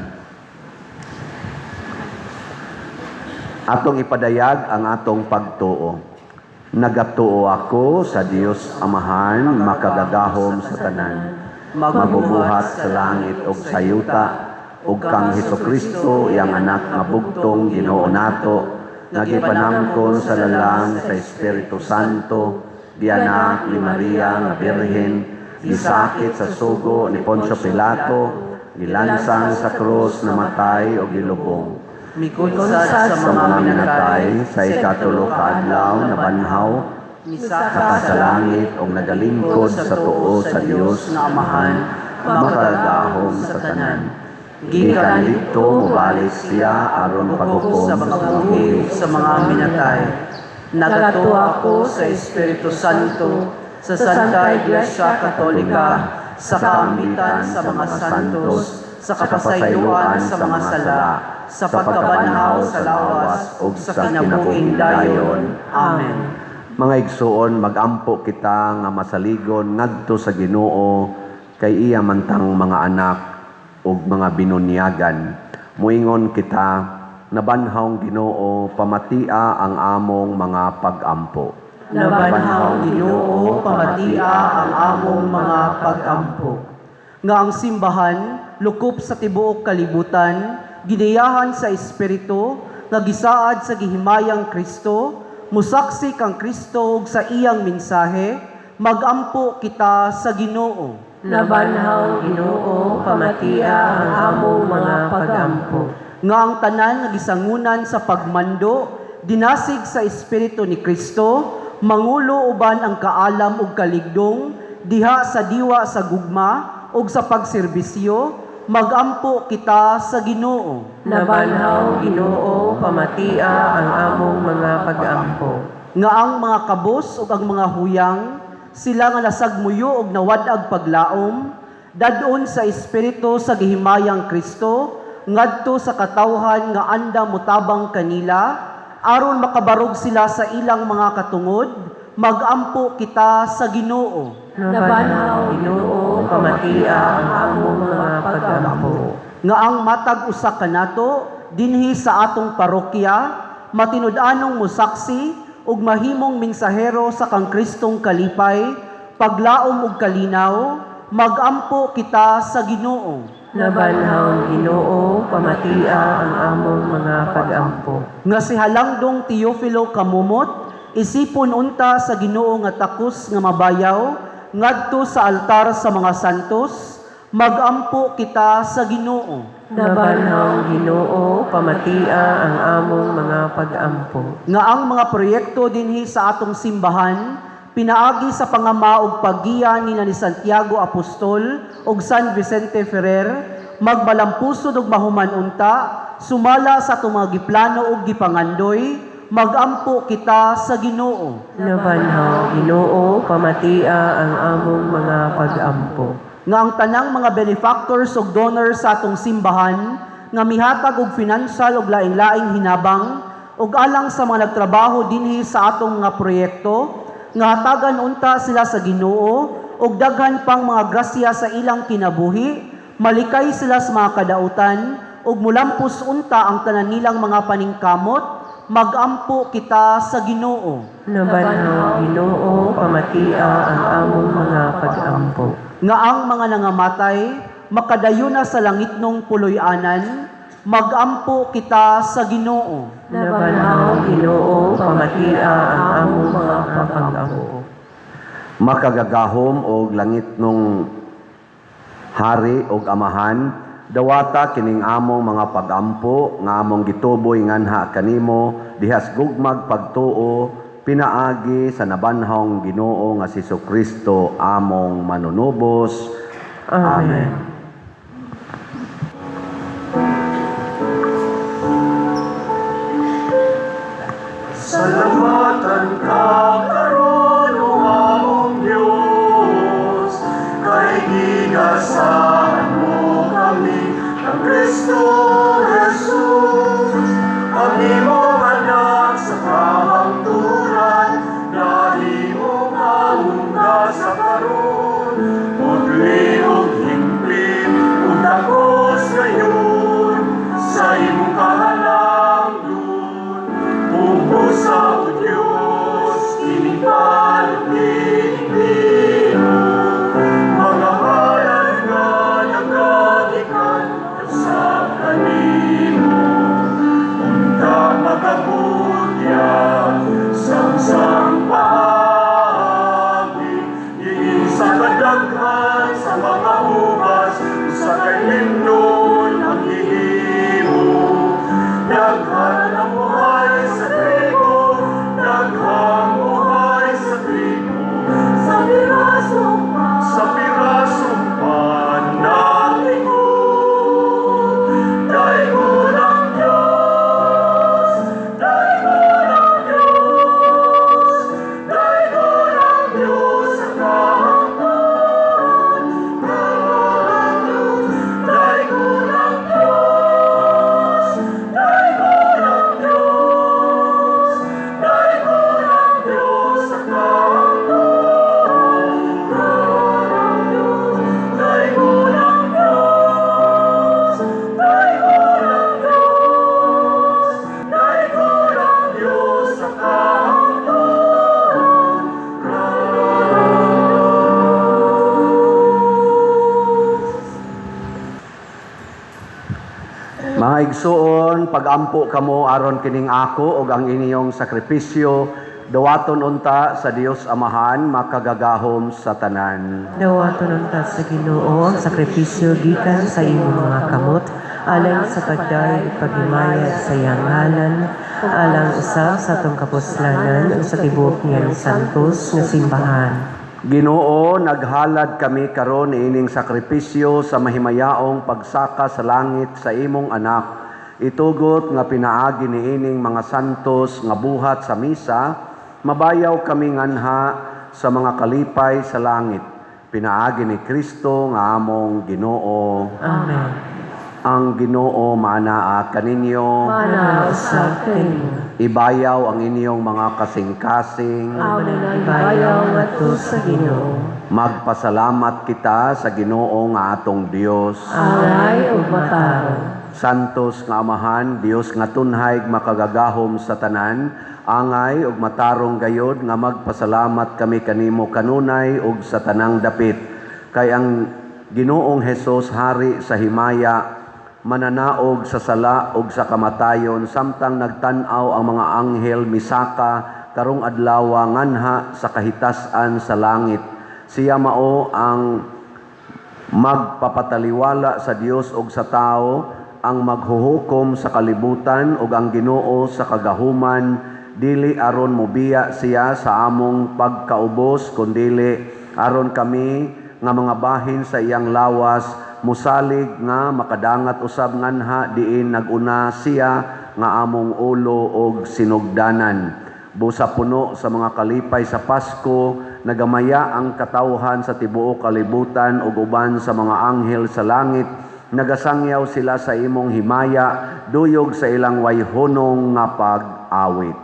Atong ipadayag ang atong pagtuo. Nagatuo ako sa Dios Amahan, makagagahom sa tanan, mabubuhat sa langit ug sa yuta, ug kang Hesukristo, iyang anak nga bugtong Ginoo nato, nga gipanangkon sa lalang sa Espiritu Santo, gianak ni Maria nga Birhen, gisakit sa sugo ni Poncio Pilato, gilansang sa krus, namatay o gilubong. Mikunsad sa mga minatay, sa ikatulo ka adlaw nabanhaw, misaka saka sa langit og nagalingkod sa tuo sa Dios nga Amahan, makagagahom sa tanan. Gikan didto mobalik siya aron paghukom sa mga buhi sa mga minatay. Nagatuo ako sa Espiritu Santo, sa Santa Iglesia Katolika, sa kaambitan sa mga santos, sa kapasayloan sa mga sala, sa pagkabanhaw sa lawas ug sa kinabuhing dayon. Amen. Mga igsuon, magampo kita nga masaligon ngadto sa Ginoo kay iya man tang mga anak ug mga binunyagan. Moingon kita, nabanhawng Ginoo, pamatia ang among mga pag-ampo. Nabanhawng Ginoo, pamatia ang among mga pag-ampo. Nga ang simbahan, lukop sa tibuok kalibutan, giniyahan sa Espiritu, nga gisaad sa gihimayang Kristo, musaksi kang Kristo ug sa iyang mensahe, magampo kita sa Ginoo. Nabanhaw, Ginoo, pamatia ang among mga pagampo. Nga ang tanan nga gisangunan sa pagmando, dinasig sa Espiritu ni Kristo, mangulo uban ang kaalam ug kaligdong diha sa diwa sa gugma ug sa pagserbisyo, magampo kita sa Ginoo. Nabanhaw, Ginoo, pamatia ang among mga pagampo. Nga ang mga kabos ug ang mga huyang, sila nga nasagmuyo ug nawad-ag paglaom, dadon sa espiritu sa gihimayang Kristo ngadto sa katawhan nga anda motabang kanila aron makabarog sila sa ilang mga katungod, magampo kita sa Ginoo. Nabanhaw, Ginoo, pamatia ang among mga pagampo. Nga ang matag usa kanato dinhi sa atong parokya matinud-anong mosaksi ug mahimong mensahero sa kang Kristong kalipay, paglaom ug kalinaw, magampo kita sa Ginoo. Nabanhaw, Ginoo, pamatia ang among mga pagampo. Nga si Halangdong Teofilo Kamumot isipon unta sa Ginoo nga takos nga mabayaw ngadto sa altar sa mga santos, magampo kita sa Ginoo. Nabanhaw, Ginoo, pamatia ang among mga pagampo. Nga ang mga proyekto dinhi sa atong simbahan pinaagi sa pangama ug paggiya nila ni Santiago Apostol ug San Vicente Ferrer magmalampusod ug mahuman unta sumala sa atong mga giplano ug gipangandoy, magampo kita sa Ginoo. Nabanhaw, Ginoo, pamatia ang among mga pagampo. Nga ang tanang mga benefactors ug donors sa atong simbahan nga mihatag og financial ug laing-laing hinabang ug alang sa mga nagtrabaho dinhi sa atong mga proyekto, nga hatagan unta sila sa Ginoo og daghan pang mga grasya sa ilang kinabuhi, malikay sila sa mga kadautan ug mulampos unta ang tanan nilang mga paningkamot, magampo kita sa Ginoo. Nabanhaw, Ginoo, pamatia ang among mga pagampo. Nga ang mga nangamatay makadayon na sa langitnong puloy-anan, magampo kita sa Ginoo. Nabanhaw, Ginoo, pamatia ang among mga pagampo. Makagagahom og langitnong Hari og Amahan, dawata kining among mga pagampo nga among gituboy nganha kanimo dihas gugmag pagtuo pinaagi sa nabanhong Ginoo nga si Kristo among manunubos. Amen. Salamatan ka karon, O among Diyos, kay gigasahan mo kami ng Kristo Jesus. Ang imong anak sa kahangturan, nahimo among gasa karon, pudli ug hingpit. Mga igsuon, pagampo kamo aron kining ako ug ang inyong sakripisyo dawaton unta sa Dios Amahan makagagahom sa tanan. Dawaton unta sa Ginoo ang sakripisyo gikan sa imong mga kamot alang sa pagdayeg ug paghimaya sa iyang ngalan, alang usab sa atong kapuslanan ug sa tibuok niyang santos nga simbahan. Ginoo, naghalad kami karon niining sakripisyo sa mahimayaong pagsaka sa langit sa imong anak. Itugot nga pinaagi niining mga santos nga buhat sa misa, mabayaw kami nganha sa mga kalipay sa langit. Pinaagi ni Kristo nga among Ginoo. Amen. Ang Ginoo maanaa kaninyo. Mana Usab kanimo. Ibayaw ang inyong mga kasing-kasing. Amo nang Ibayaw ibayaw ngadto sa Ginoo. Magpasalamat kita sa Ginoo nga atong Dios. Angay ug matarong. Santos nga Amahan, Dios nga tunhay makagagahom sa tanan, angay ug matarong gayod nga magpasalamat kami kanimo kanunay ug sa tanang dapit. Kay ang Ginoong Hesus hari sa himaya, mananaog sa sala ug sa kamatayon samtang nagtan-aw ang mga anghel misaka karong adlaw nganha sa kahitas-an sa langit. Siya mao ang magpapataliwala sa Dios ug sa tao, ang maghuhukom sa kalibutan ug ang Ginoo sa kagahuman, dili aron mobiya siya sa among pagkaubos, kundili aron kami nga mga bahin sa iyang lawas musalig nga makadangat usab nganha diin naguna siya nga among ulo og sinugdanan. Busa puno sa mga kalipay sa Pasko, nagamaya ang katawhan sa tibuok kalibutan ug uban sa mga anghel sa langit. Nagasangyaw sila sa imong himaya, duyog sa ilang wayhunong nga pag-awit.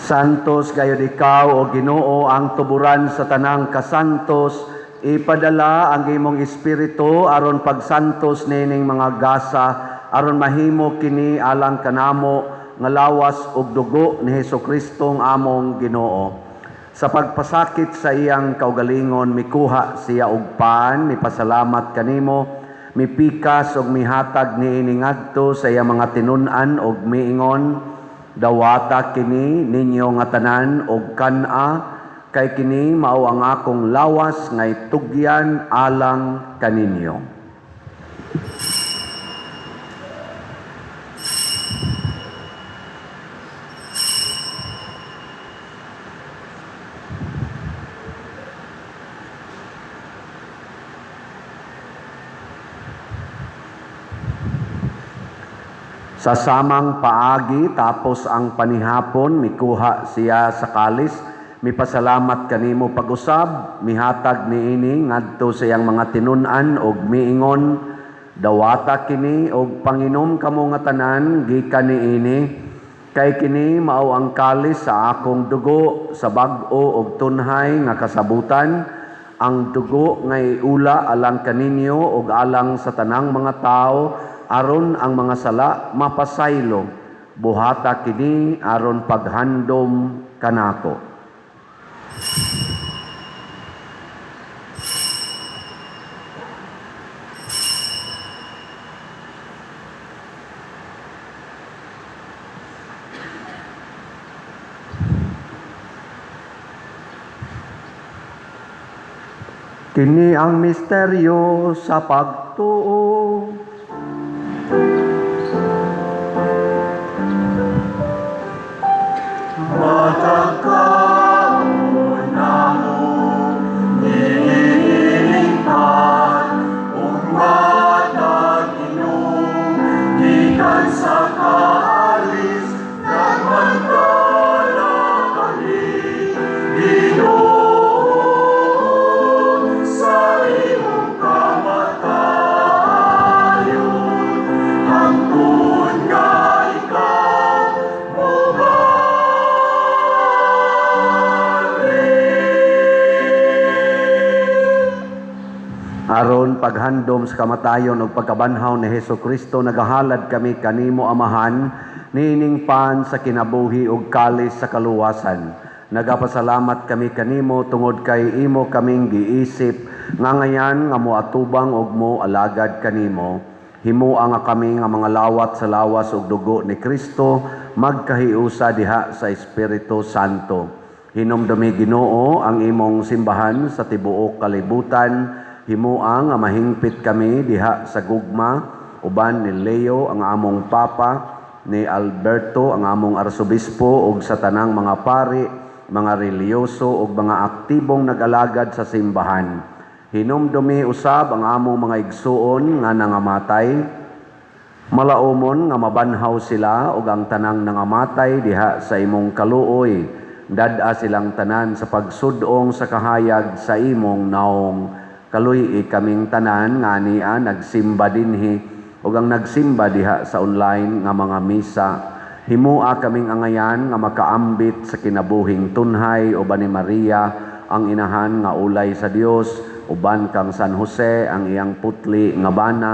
Santos gayud ikaw o Ginoo ang tuburan sa tanang kasantos, ipadala ang imong espiritu aron pagsantos nining mga gasa aron mahimo kini alang kanamo nga lawas ug dugo ni Hesukristo ang among Ginoo. Sa pagpasakit sa iyang kaugalingon mikuha siya og pan, mipasalamat kanimo, mipikas ug mihatag niini ngadto sa iyang mga tinun-an ug miingon, dawata kini ninyo nga tanan og kan-a, kay kini mao ang akong lawas nga itugyan alang kaninyo. Sa samang paagi, tapos ang panihapon, mikuha siya sa kalis, mipasalamat kanimo pag-usab, mihatag niini ngadto sa iyang mga tinun-an og miingon, "Dawata kini og panginom kamo nga tanan gikan niini, kay kini mao ang kalis sa akong dugo sa bag-o og tunhay nga kasabutan, ang dugo nga iula alang kaninyo ug alang sa tanang mga tawo aron ang mga sala mapasaylo. Buhata kini aron paghandom kanako." Kini ang misteryo sa pagtuo. Matag kaon namo, nilingpan, ug matag inom, gikan sa kalis, nagmantala kami, Ginoo, sa imong kamatayon, hangtod nga ikaw mobalik. Aron paghandom sa kamatayon ug pagkabanhaw ni Hesus Kristo, nagahalad kami kanimo, Amahan, niining pan sa kinabuhi ug kalis sa kaluwasan. Nagapasalamat kami kanimo tungod kay imo kaming giisip nga ngayan nga moatubang ug mo alagad kanimo. Himoa nga kami nga mga lawat sa lawas ug dugo ni Kristo magkahiusa diha sa Espiritu Santo. Hinumdumi, Ginoo, ang imong simbahan sa tibuok kalibutan. Himoa nga mahingpit kami diha sa gugma uban ni Leo ang among Papa, ni Alberto ang among arsobispo ug sa tanang mga pari, mga relihiyoso ug mga aktibong nag-alagad sa simbahan. Hinumdumi usab ang among mga igsuon nga nangamatay. Malaumon nga mabanhaw sila ug ang tanang nangamatay diha sa imong kaluoy. Dad-a silang tanan sa pagsudong sa kahayag sa imong naong. Kaluy-i kaming tanan nga ania nagsimba dinhi ug ang nagsimba diha sa online nga mga misa. Himoa kaming angayan nga makaambit sa kinabuhing tunhay uban ni Maria ang inahan nga ulay sa Dios, uban kang San Jose ang iyang putli nga bana,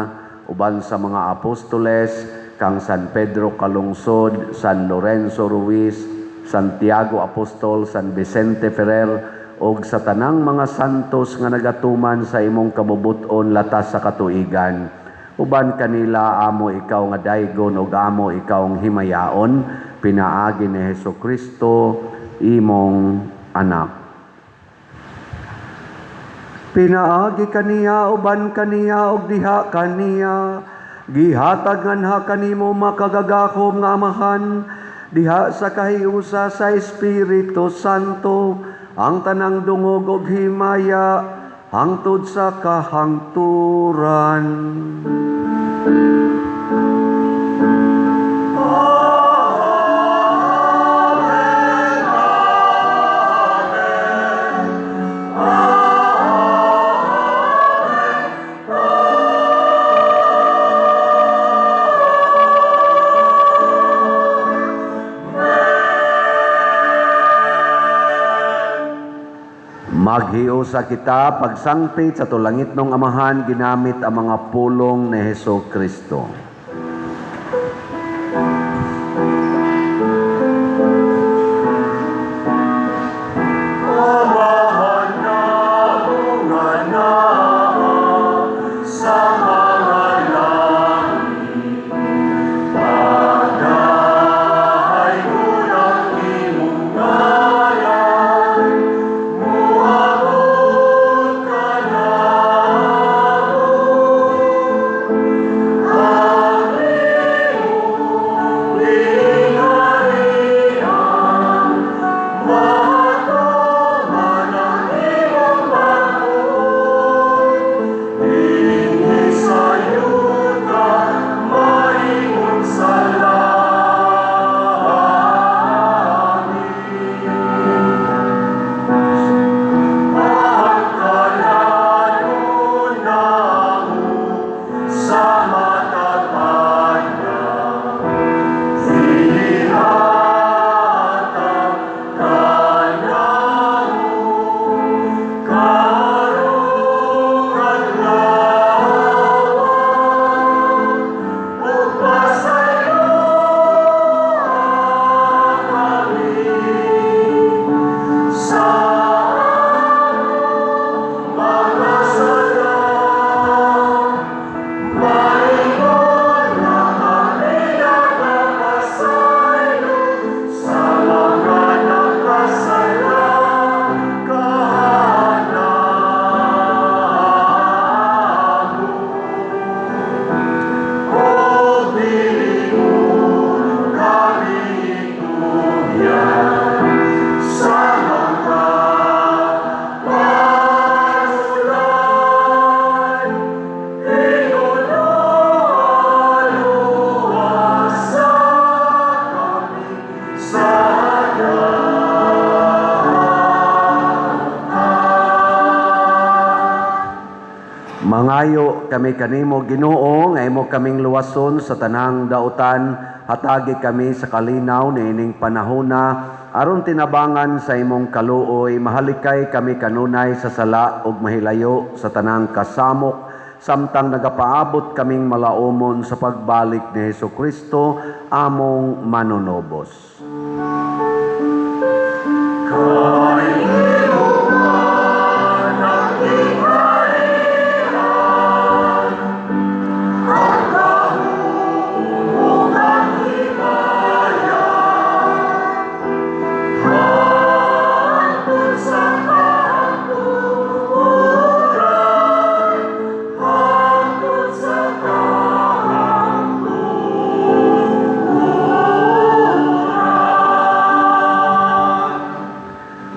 uban sa mga apostoles, kang San Pedro Calungsod, San Lorenzo Ruiz, Santiago Apostol, San Vicente Ferrer, ug sa tanang mga santos nga nagatuman sa imong kabubut-on latas sa katuigan. Uban kanila amo ikaw nga daygon ug amo ikaw himayaon pinaagi ni Hesus Kristo, imong anak. Pinaagi kaniya, uban kaniya ug diha kaniya, gihatag nganha kanimo, makagagahom nga Amahan, diha sa kahiusa sa Espiritu Santo, ang tanang dungog ug himaya hangtod sa kahangturan. Maghiusa kita pagsangpit sa atong langitnong Amahan ginamit ang mga pulong ni Hesus Kristo. Amahan namo nga naa sa mga langit, Pagdaygon ang imong ngalan, Muabot kanamo. Mangayo kami kanimo, Ginoo, nga imo kaming luwason sa tanang dautan, hatagi kami sa kalinaw niining panahona aron tinabangan sa imong kaluoy, mahalikay kami kanunay sa sala ug mahilayo sa tanang kasamok samtang nagapaabot kaming malaumon sa pagbalik ni Hesus Kristo among manunobos.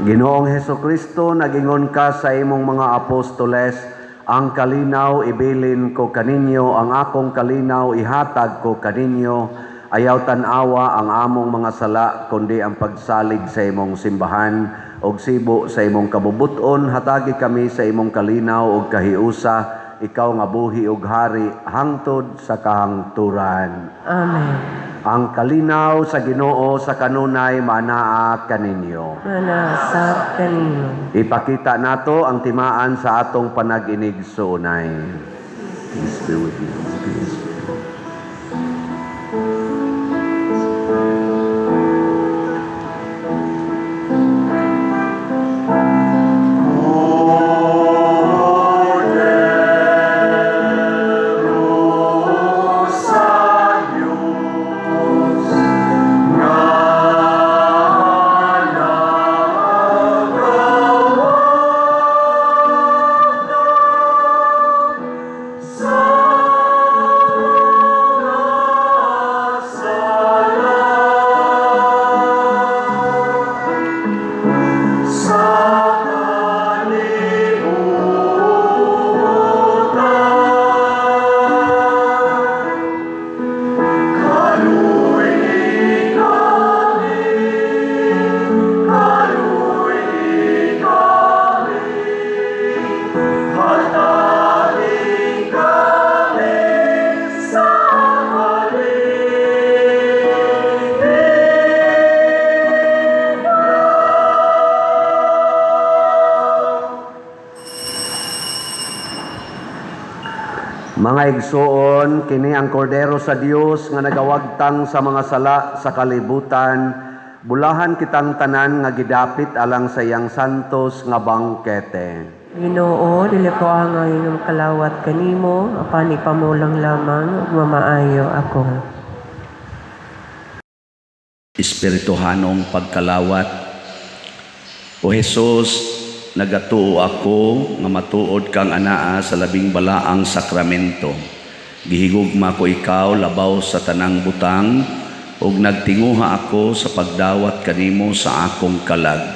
Ginoong Heso Kristo, nagingon ka sa imong mga apostoles, "Ang kalinaw ibilin ko kaninyo, ang akong kalinaw ihatag ko kaninyo. Ayaw tan-awa ang among mga sala, kundi ang pagsalig sa imong simbahan og sibo sa imong kabubuton, hatagi kami sa imong kalinaw ug kahiusa, ikaw nga buhi ug hari hangtod sa kahangturan." Amen. Ang kalinaw sa Ginoo sa kanunay manaa kaninyo. Manasab kanino. Ipakita nato ang timaan sa atong panag-inigsuonay. Peace be with you. Peace be with you. Mga igsoon, kini ang kordero sa Dios nga nagawagtang sa mga sala sa kalibutan. Bulahan kitang tanan nga gidapit alang sa iyang santos nga bangkete. Ginoo, dili ko angay nga makalawat kanimo, apan ipamulang lamang ug mamaayo ako. Espirituhanong pagkalawat. O Jesus, nagatuo ako nga matuod kang anaa sa labing balaang sakramento. Gihigugma ko ikaw labaw sa tanang butang ug nagtinguha ako sa pagdawat kanimo sa akong kalag.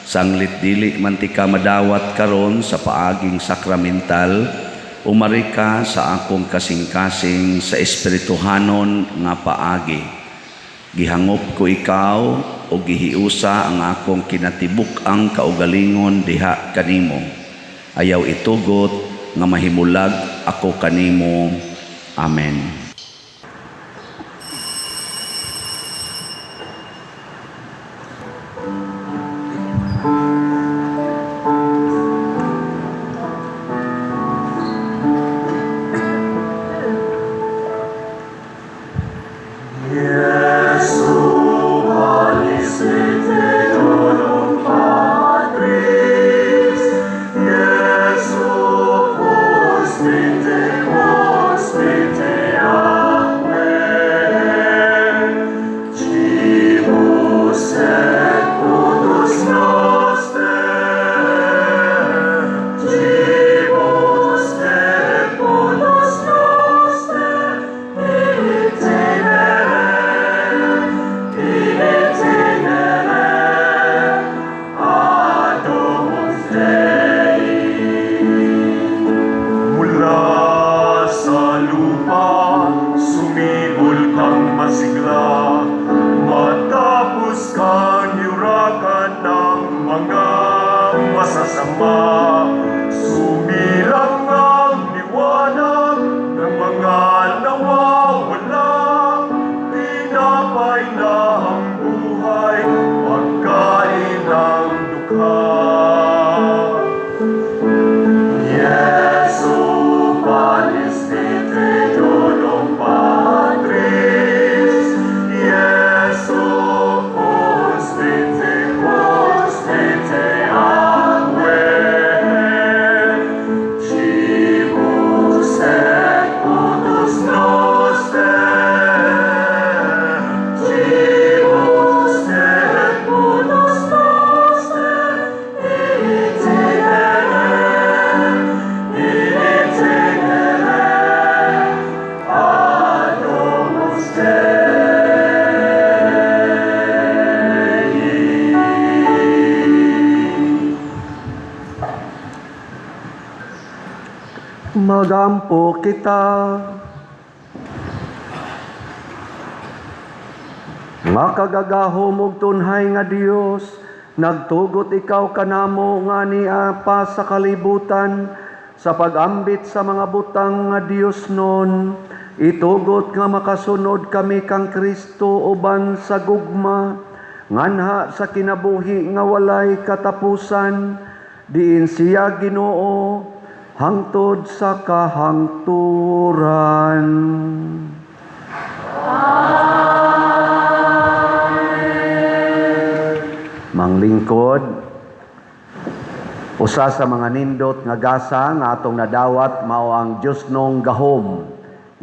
Sanglit dili man tika madawat karon sa paaging sakramental, umari ka sa akong kasing-kasing sa espirituhanon nga paagi. Gihangop ko ikaw o gihiusa ang akong kinatibuk-ang kaugalingon diha kanimo. Ayaw itugot nga mahimulag ako kanimo. Amen. Mula sa lupa, sumibol kang masigla, matapos kang yurakan ng mga masasama. Sumilang ang liwanag. Magampo kita. Makagagahom og tunhay nga Dios, nagtugot ikaw kanamo nga nia pa sa kalibutan sa pag-ambit sa mga butang nga Dios nun, itugot nga makasunod kami kang Kristo uban sa gugma, nganha sa kinabuhi nga walay katapusan, diin siya Ginoo hangtod sa kahangturan. Manglingkod, usa sa mga nindot nga gasa nga atong nadawat mao ang Diosnong gahom.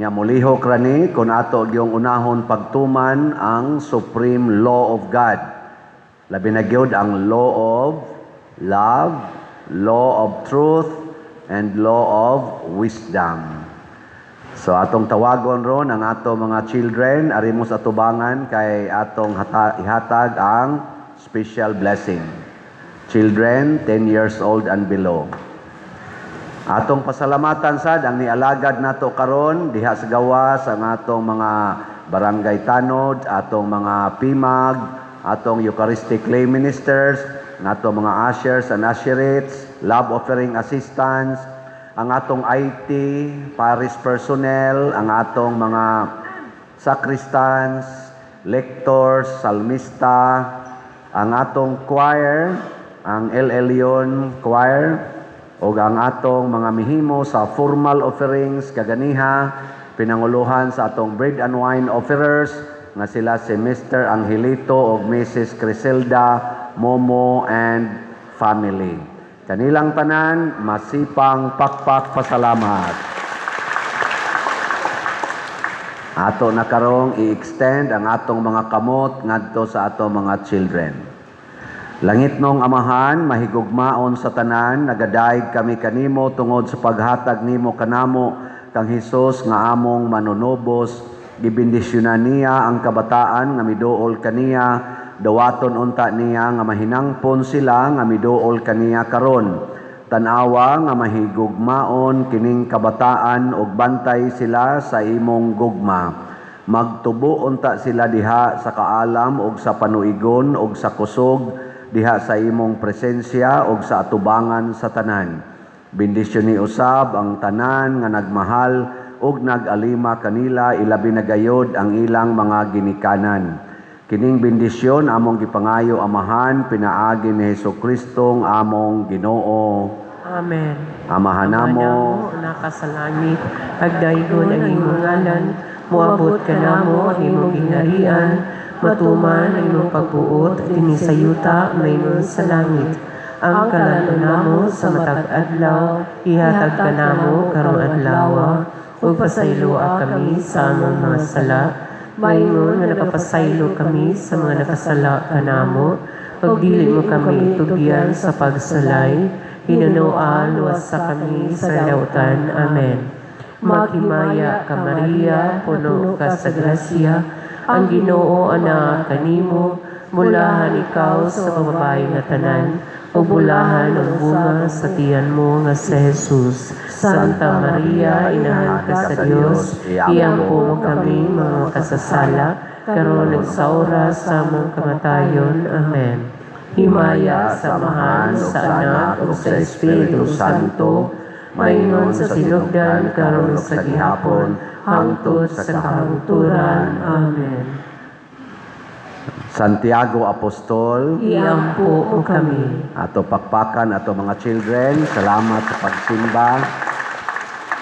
Nya molihok ra ni kung ato gyung unahon pagtuman ang supreme law of God. Labi na gyud ang law of love, law of truth, and law of wisdom. So atong tawagon ron ang ato mga children, ari mo sa tubangan kay atong ihatag ang special blessing. Children 10 years old and below. Atong pasalamatan sad ang nialagad nato karon diha sa gawas ang atong mga barangay tanod, atong mga PIMAG, atong Eucharistic lay ministers, ang atong mga ushers and usherettes, love offering assistants, ang atong IT, parish personnel, ang atong mga sacristans, lectors, salmista, ang atong choir, ang El Elyon Choir, ug ang atong mga mihimo sa formal offerings kaganiha, pinanguluhan sa atong bread and wine offerers nga sila si Mr. Angelito ug Mrs. Criselda Momo and family. Kanilang tanan, masipang pakpak pasalamat. Ato na karong i-extend ang atong mga kamot ngadto sa atong mga children. Langitnong Amahan, mahigugmaon sa tanan, nagadayeg kami kanimo tungod sa paghatag nimo kanamo kang Hesus nga among manunubos. Gibendisyonan niya ang kabataan nga miduol kaniya, dawaton unta niya nga mahinangpon sila nga miduol kaniya karon. Tan-awa nga mahigugmaon kining kabataan ug bantay sila sa imong gugma. Magtubo unta sila diha sa kaalam ug sa panuigon ug sa kusog diha sa imong presensya ug sa atubangan sa tanan. Bendisyon ni usab ang tanan nga nagmahal ug nag-alima kanila, ilabi na gayod ang ilang mga ginikanan. Kining bendisyon among gipangayo, Amahan, pinaagi ni Hesukristo among Ginoo. Amen. Amahan namo, Ama naka sa langit, pagdaygon ang imong ngalan, moabot kanamo ang imong gingharian, matuman ang imong pagbuot dinhi sa yuta maingon sa langit. Ang kalan-on namo sa matag adlaw, ihatag kanamo karong adlaw, ug pasayloa kami sa among mga sala, maingon nga nakapasaylo kami sa mga nakasala kanamo. Pagdili mo kami tugyan sa pagsulay, hinunoa luwasa kami sa dautan. Amen. Maghimaya ka, Maria, puno ka sa grasya, ang Ginoo ana kanimo, bulahan ikaw sa babae nga tanan, ug bulahan ang bunga sa tiyan mo nga si Jesus. Santa Maria, inahan ka sa Dios, iampo mo kami mga makasasala, karon ug sa oras sa among kamatayon. Amen. Himaya sa Amahan, sa Anak, ug sa Espiritu Santo, maingon sa sinugdan, karon sa gihapon, hangtod sa kahangturan. Amen. Santiago Apostol, Iampo mo kami. Ato pakpakan ato mga children, salamat sa pagsimba.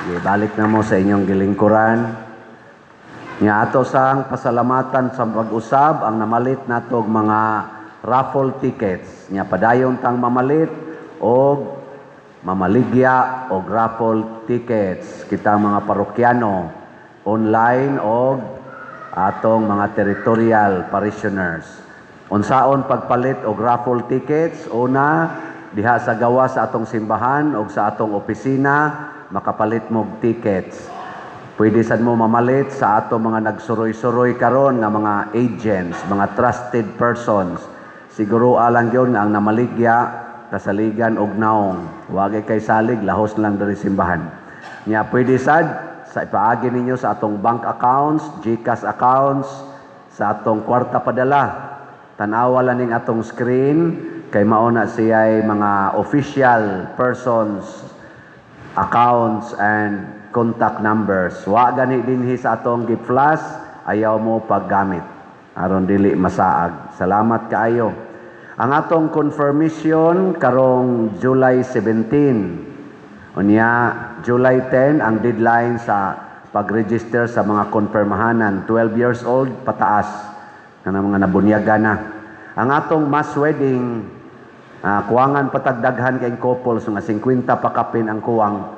Ibalik na mo sa inyong gilingkuran. Nga ato sang pasalamatan sa pag-usab ang namalit natog mga raffle tickets. Nya padayon tang mamalit og mamaligya og raffle tickets kita mga parokyano online og atong mga territorial parishioners. Unsaon pagpalit og raffle tickets? Una, diha sa gawas sa atong simbahan og sa atong opisina makapalit mo og tickets. Pwede sad mo mamalit sa ato mga nagsuroy-suroy karon nga mga agents, mga trusted persons. Siguro alang gyud nga ang namaligya kasaligan og naong. Wagay kay salig, lahos lang diri simbahan. Nya pwede sad sa ipaagi ninyo sa atong bank accounts, GCash accounts, sa atong kwarta padala. Tanawa lang ning atong screen kay mao na siya'y mga official persons accounts and contact numbers. Wa gani dinhi sa atong gi-flash, ayaw mo paggamit aron dili masaag. Salamat kaayo. Ang atong confirmation karong July 17. Unya July 10 ang deadline sa pag-register sa mga konfirmahanan, 12 years old pataas kana mga nabunyagan na. Ang atong mass wedding, kuwangan pa tag daghan kay couples, nga 50 pa kapin ang kuwang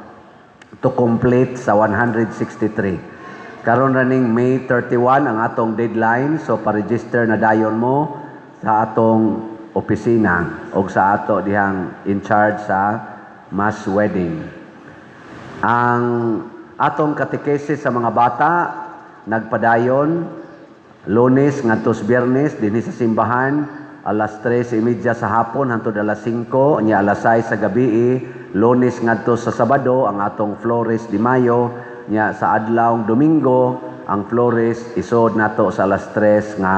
to complete sa 163. Karon raning May 31 ang atong deadline, so pa-register na dayon mo sa atong opisina o sa ato dihang in charge sa mass wedding. Ang atong katekesis sa mga bata nagpadayon Lunes ngadto sa Biyernes dinhi sa simbahan, alas 3:30 sa hapon hangtod alas 5, nya alas 6 sa gabi Lunes ngadto sa Sabado ang atong Flores de Mayo, nya sa adlawng Domingo ang Flores isod nato sa alas 3 nga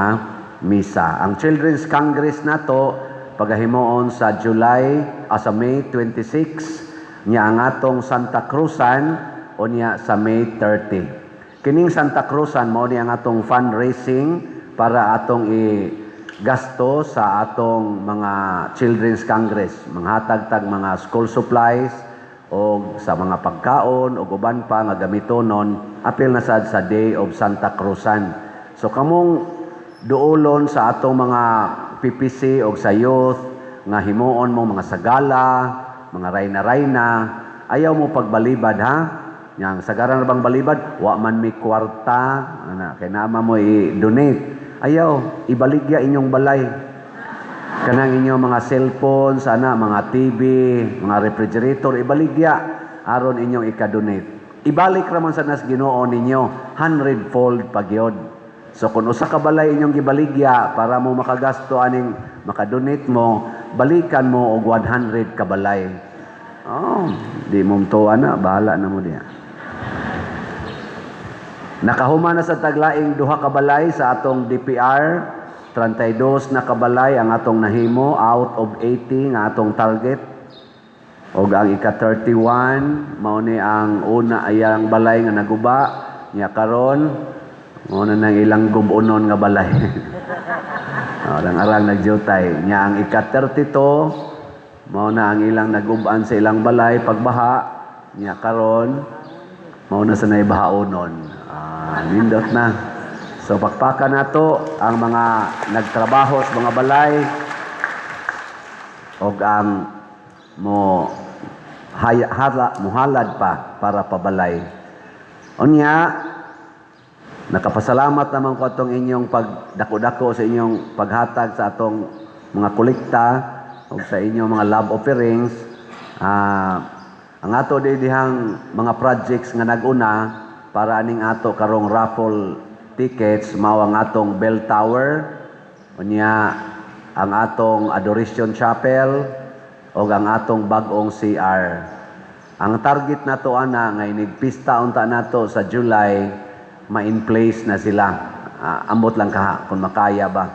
misa. Ang Children's Congress nato pagahimuon sa July sa May 26, nya ang atong Santa Cruzan unya sa May 30. Kining Santa Cruzan mao ni ang atong fundraising para atong i gasto sa atong mga Children's Congress, manghatag tag mga school supplies o sa mga pagkaon o uban pa nga gamitonon apil na sad sa Day of Santa Cruzan. So kamong duolon sa atong mga PPC o sa youth nga himuon mo mga sagala, mga rayna-rayna, ayaw mo pagbalibad, ha. Yang sagaran na bang balibad, wa man mi kwarta, ana kay naama mo i-donate. Ayaw, ibaligya inyong balay. Kanang inyong mga cellphone, sana mga TV, mga refrigerator, ibaligya aron inyong ika-donate. Ibalik raman sa nas Ginoo ninyo, hundredfold pagyod. So kung usa ka balay inyong gibaligya para mo makagasto aning makadonate mo, balikan mo og 100 ka balay. Oh, di mo mtuwa na, bahala na mo diya. Nakahuman na sa taglaing duha ka balay sa atong DPR, 32 na kabalay ang atong nahimo out of 80 nga atong target. Og ang ika-31 mao ni ang una ayang balay nga naguba, nya karon mao na nang ilang gubonon nga balay. Oh, arang-arang nagyutay. Nya ang ika-32 mao na ang ilang nagub-an sa ilang balay pagbaha, nya karon mao na sa bahaonon. Ah, nindot na. So pakpakan nato ang mga nagtrabaho sa mga balay og ang mo hala, muhalad pa para pabalay. Unya, nakapasalamat naman ko atong inyong pagdako-dako sa inyong paghatag sa atong mga kolekta ug sa inyong mga love offerings. Ang ato dihang mga projects nga naguna para aning ato karong raffle tickets mao ang atong bell tower, unya ang atong Adoration Chapel ug ang atong bag-ong CR. Ang target nato ana nga inig pista unta nato sa July, ma-in place na sila. Ambot lang kaha kung makaya ba.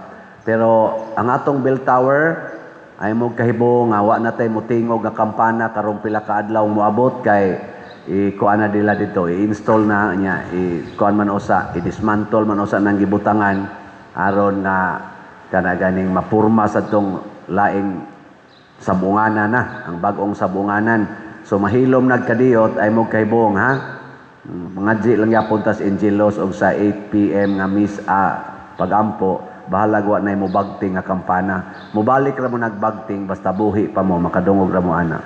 Pero ang atong bell tower ay mo kahibo nga wa na tay mutingog nga kampana karong pila ka adlaw moabot kay i-kuan na nila dito, i-install na niya, i-kuan man usa, i-dismantle man usa nang gibutangan aron nga kana ganing mapurma sa tong laing sabunganan na, ang bag-ong sabunganan. So mahilom nagkadiyot ay mo kahibong, ha. Mga lang yapon tas Angelos og sa 8 PM nga miss pagampo, bahalag wa nay mo bagting nga kampana. Mobalik ra mo nagbagting basta buhi pa mo, makadungog ra mo ana.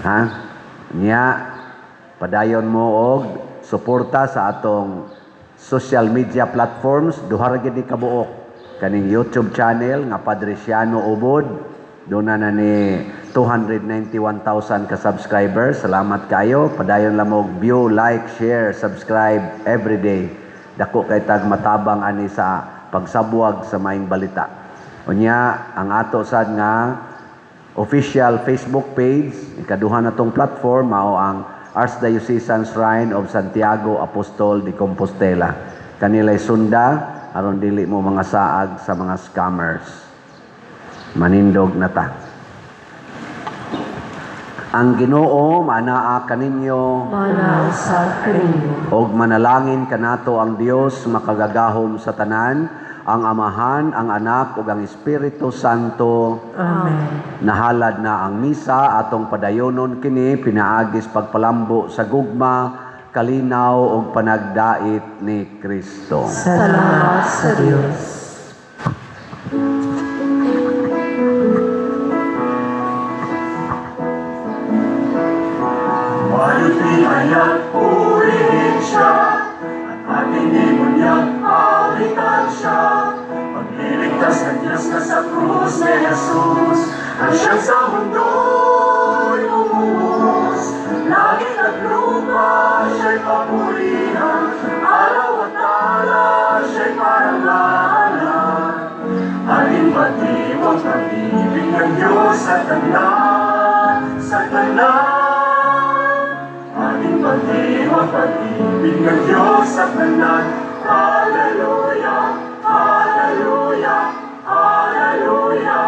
Ha? Nya padayon mo og suporta sa atong social media platforms, duha ra gid ni kabuok. Kaning YouTube channel nga Padre Siano Ubod, doon na na ni 291,000 ka subscribers. Salamat kayo. Padayon lang mo og view, like, share, subscribe every day. Dako kay tag matabang ani sa pagsabwag sa maayong balita. Unya, ang ato sad nga official Facebook page, ikaduha na tong platform, mao ang Archdiocesan Shrine of Santiago Apostol de Compostela. Kanila'y sunda aron dili mo mga saag sa mga scammers. Manindog na ta. Ang Ginoo manaa kaninyo. Mana usab kaninyo. Og manalangin kanato ang Dios makagagahom sa tanan, ang Amahan, ang Anak ug ang Espiritu Santo. Amen. Nahalad na ang misa atong padayonon kini pinaagis pagpalambo sa gugma, kalinaw ug panagdait ni Kristo. Salamat sa Dios. Mayot ihayag, purihin siya, at ating ibunyag, awitan siya. Pagliligtas ng Diyos na sa krus ni Jesus, ang siyang sa mundo'y bumuhos. Langit at lupa, siya'y papurihan, araw at tala, siya'y parangalan. Ating patiwang pag-ibig ng Diyos sa tanan, sa tanan. Ating patiwang pag-ibig ng Diyos sa tanan. Hallelujah, hallelujah, hallelujah.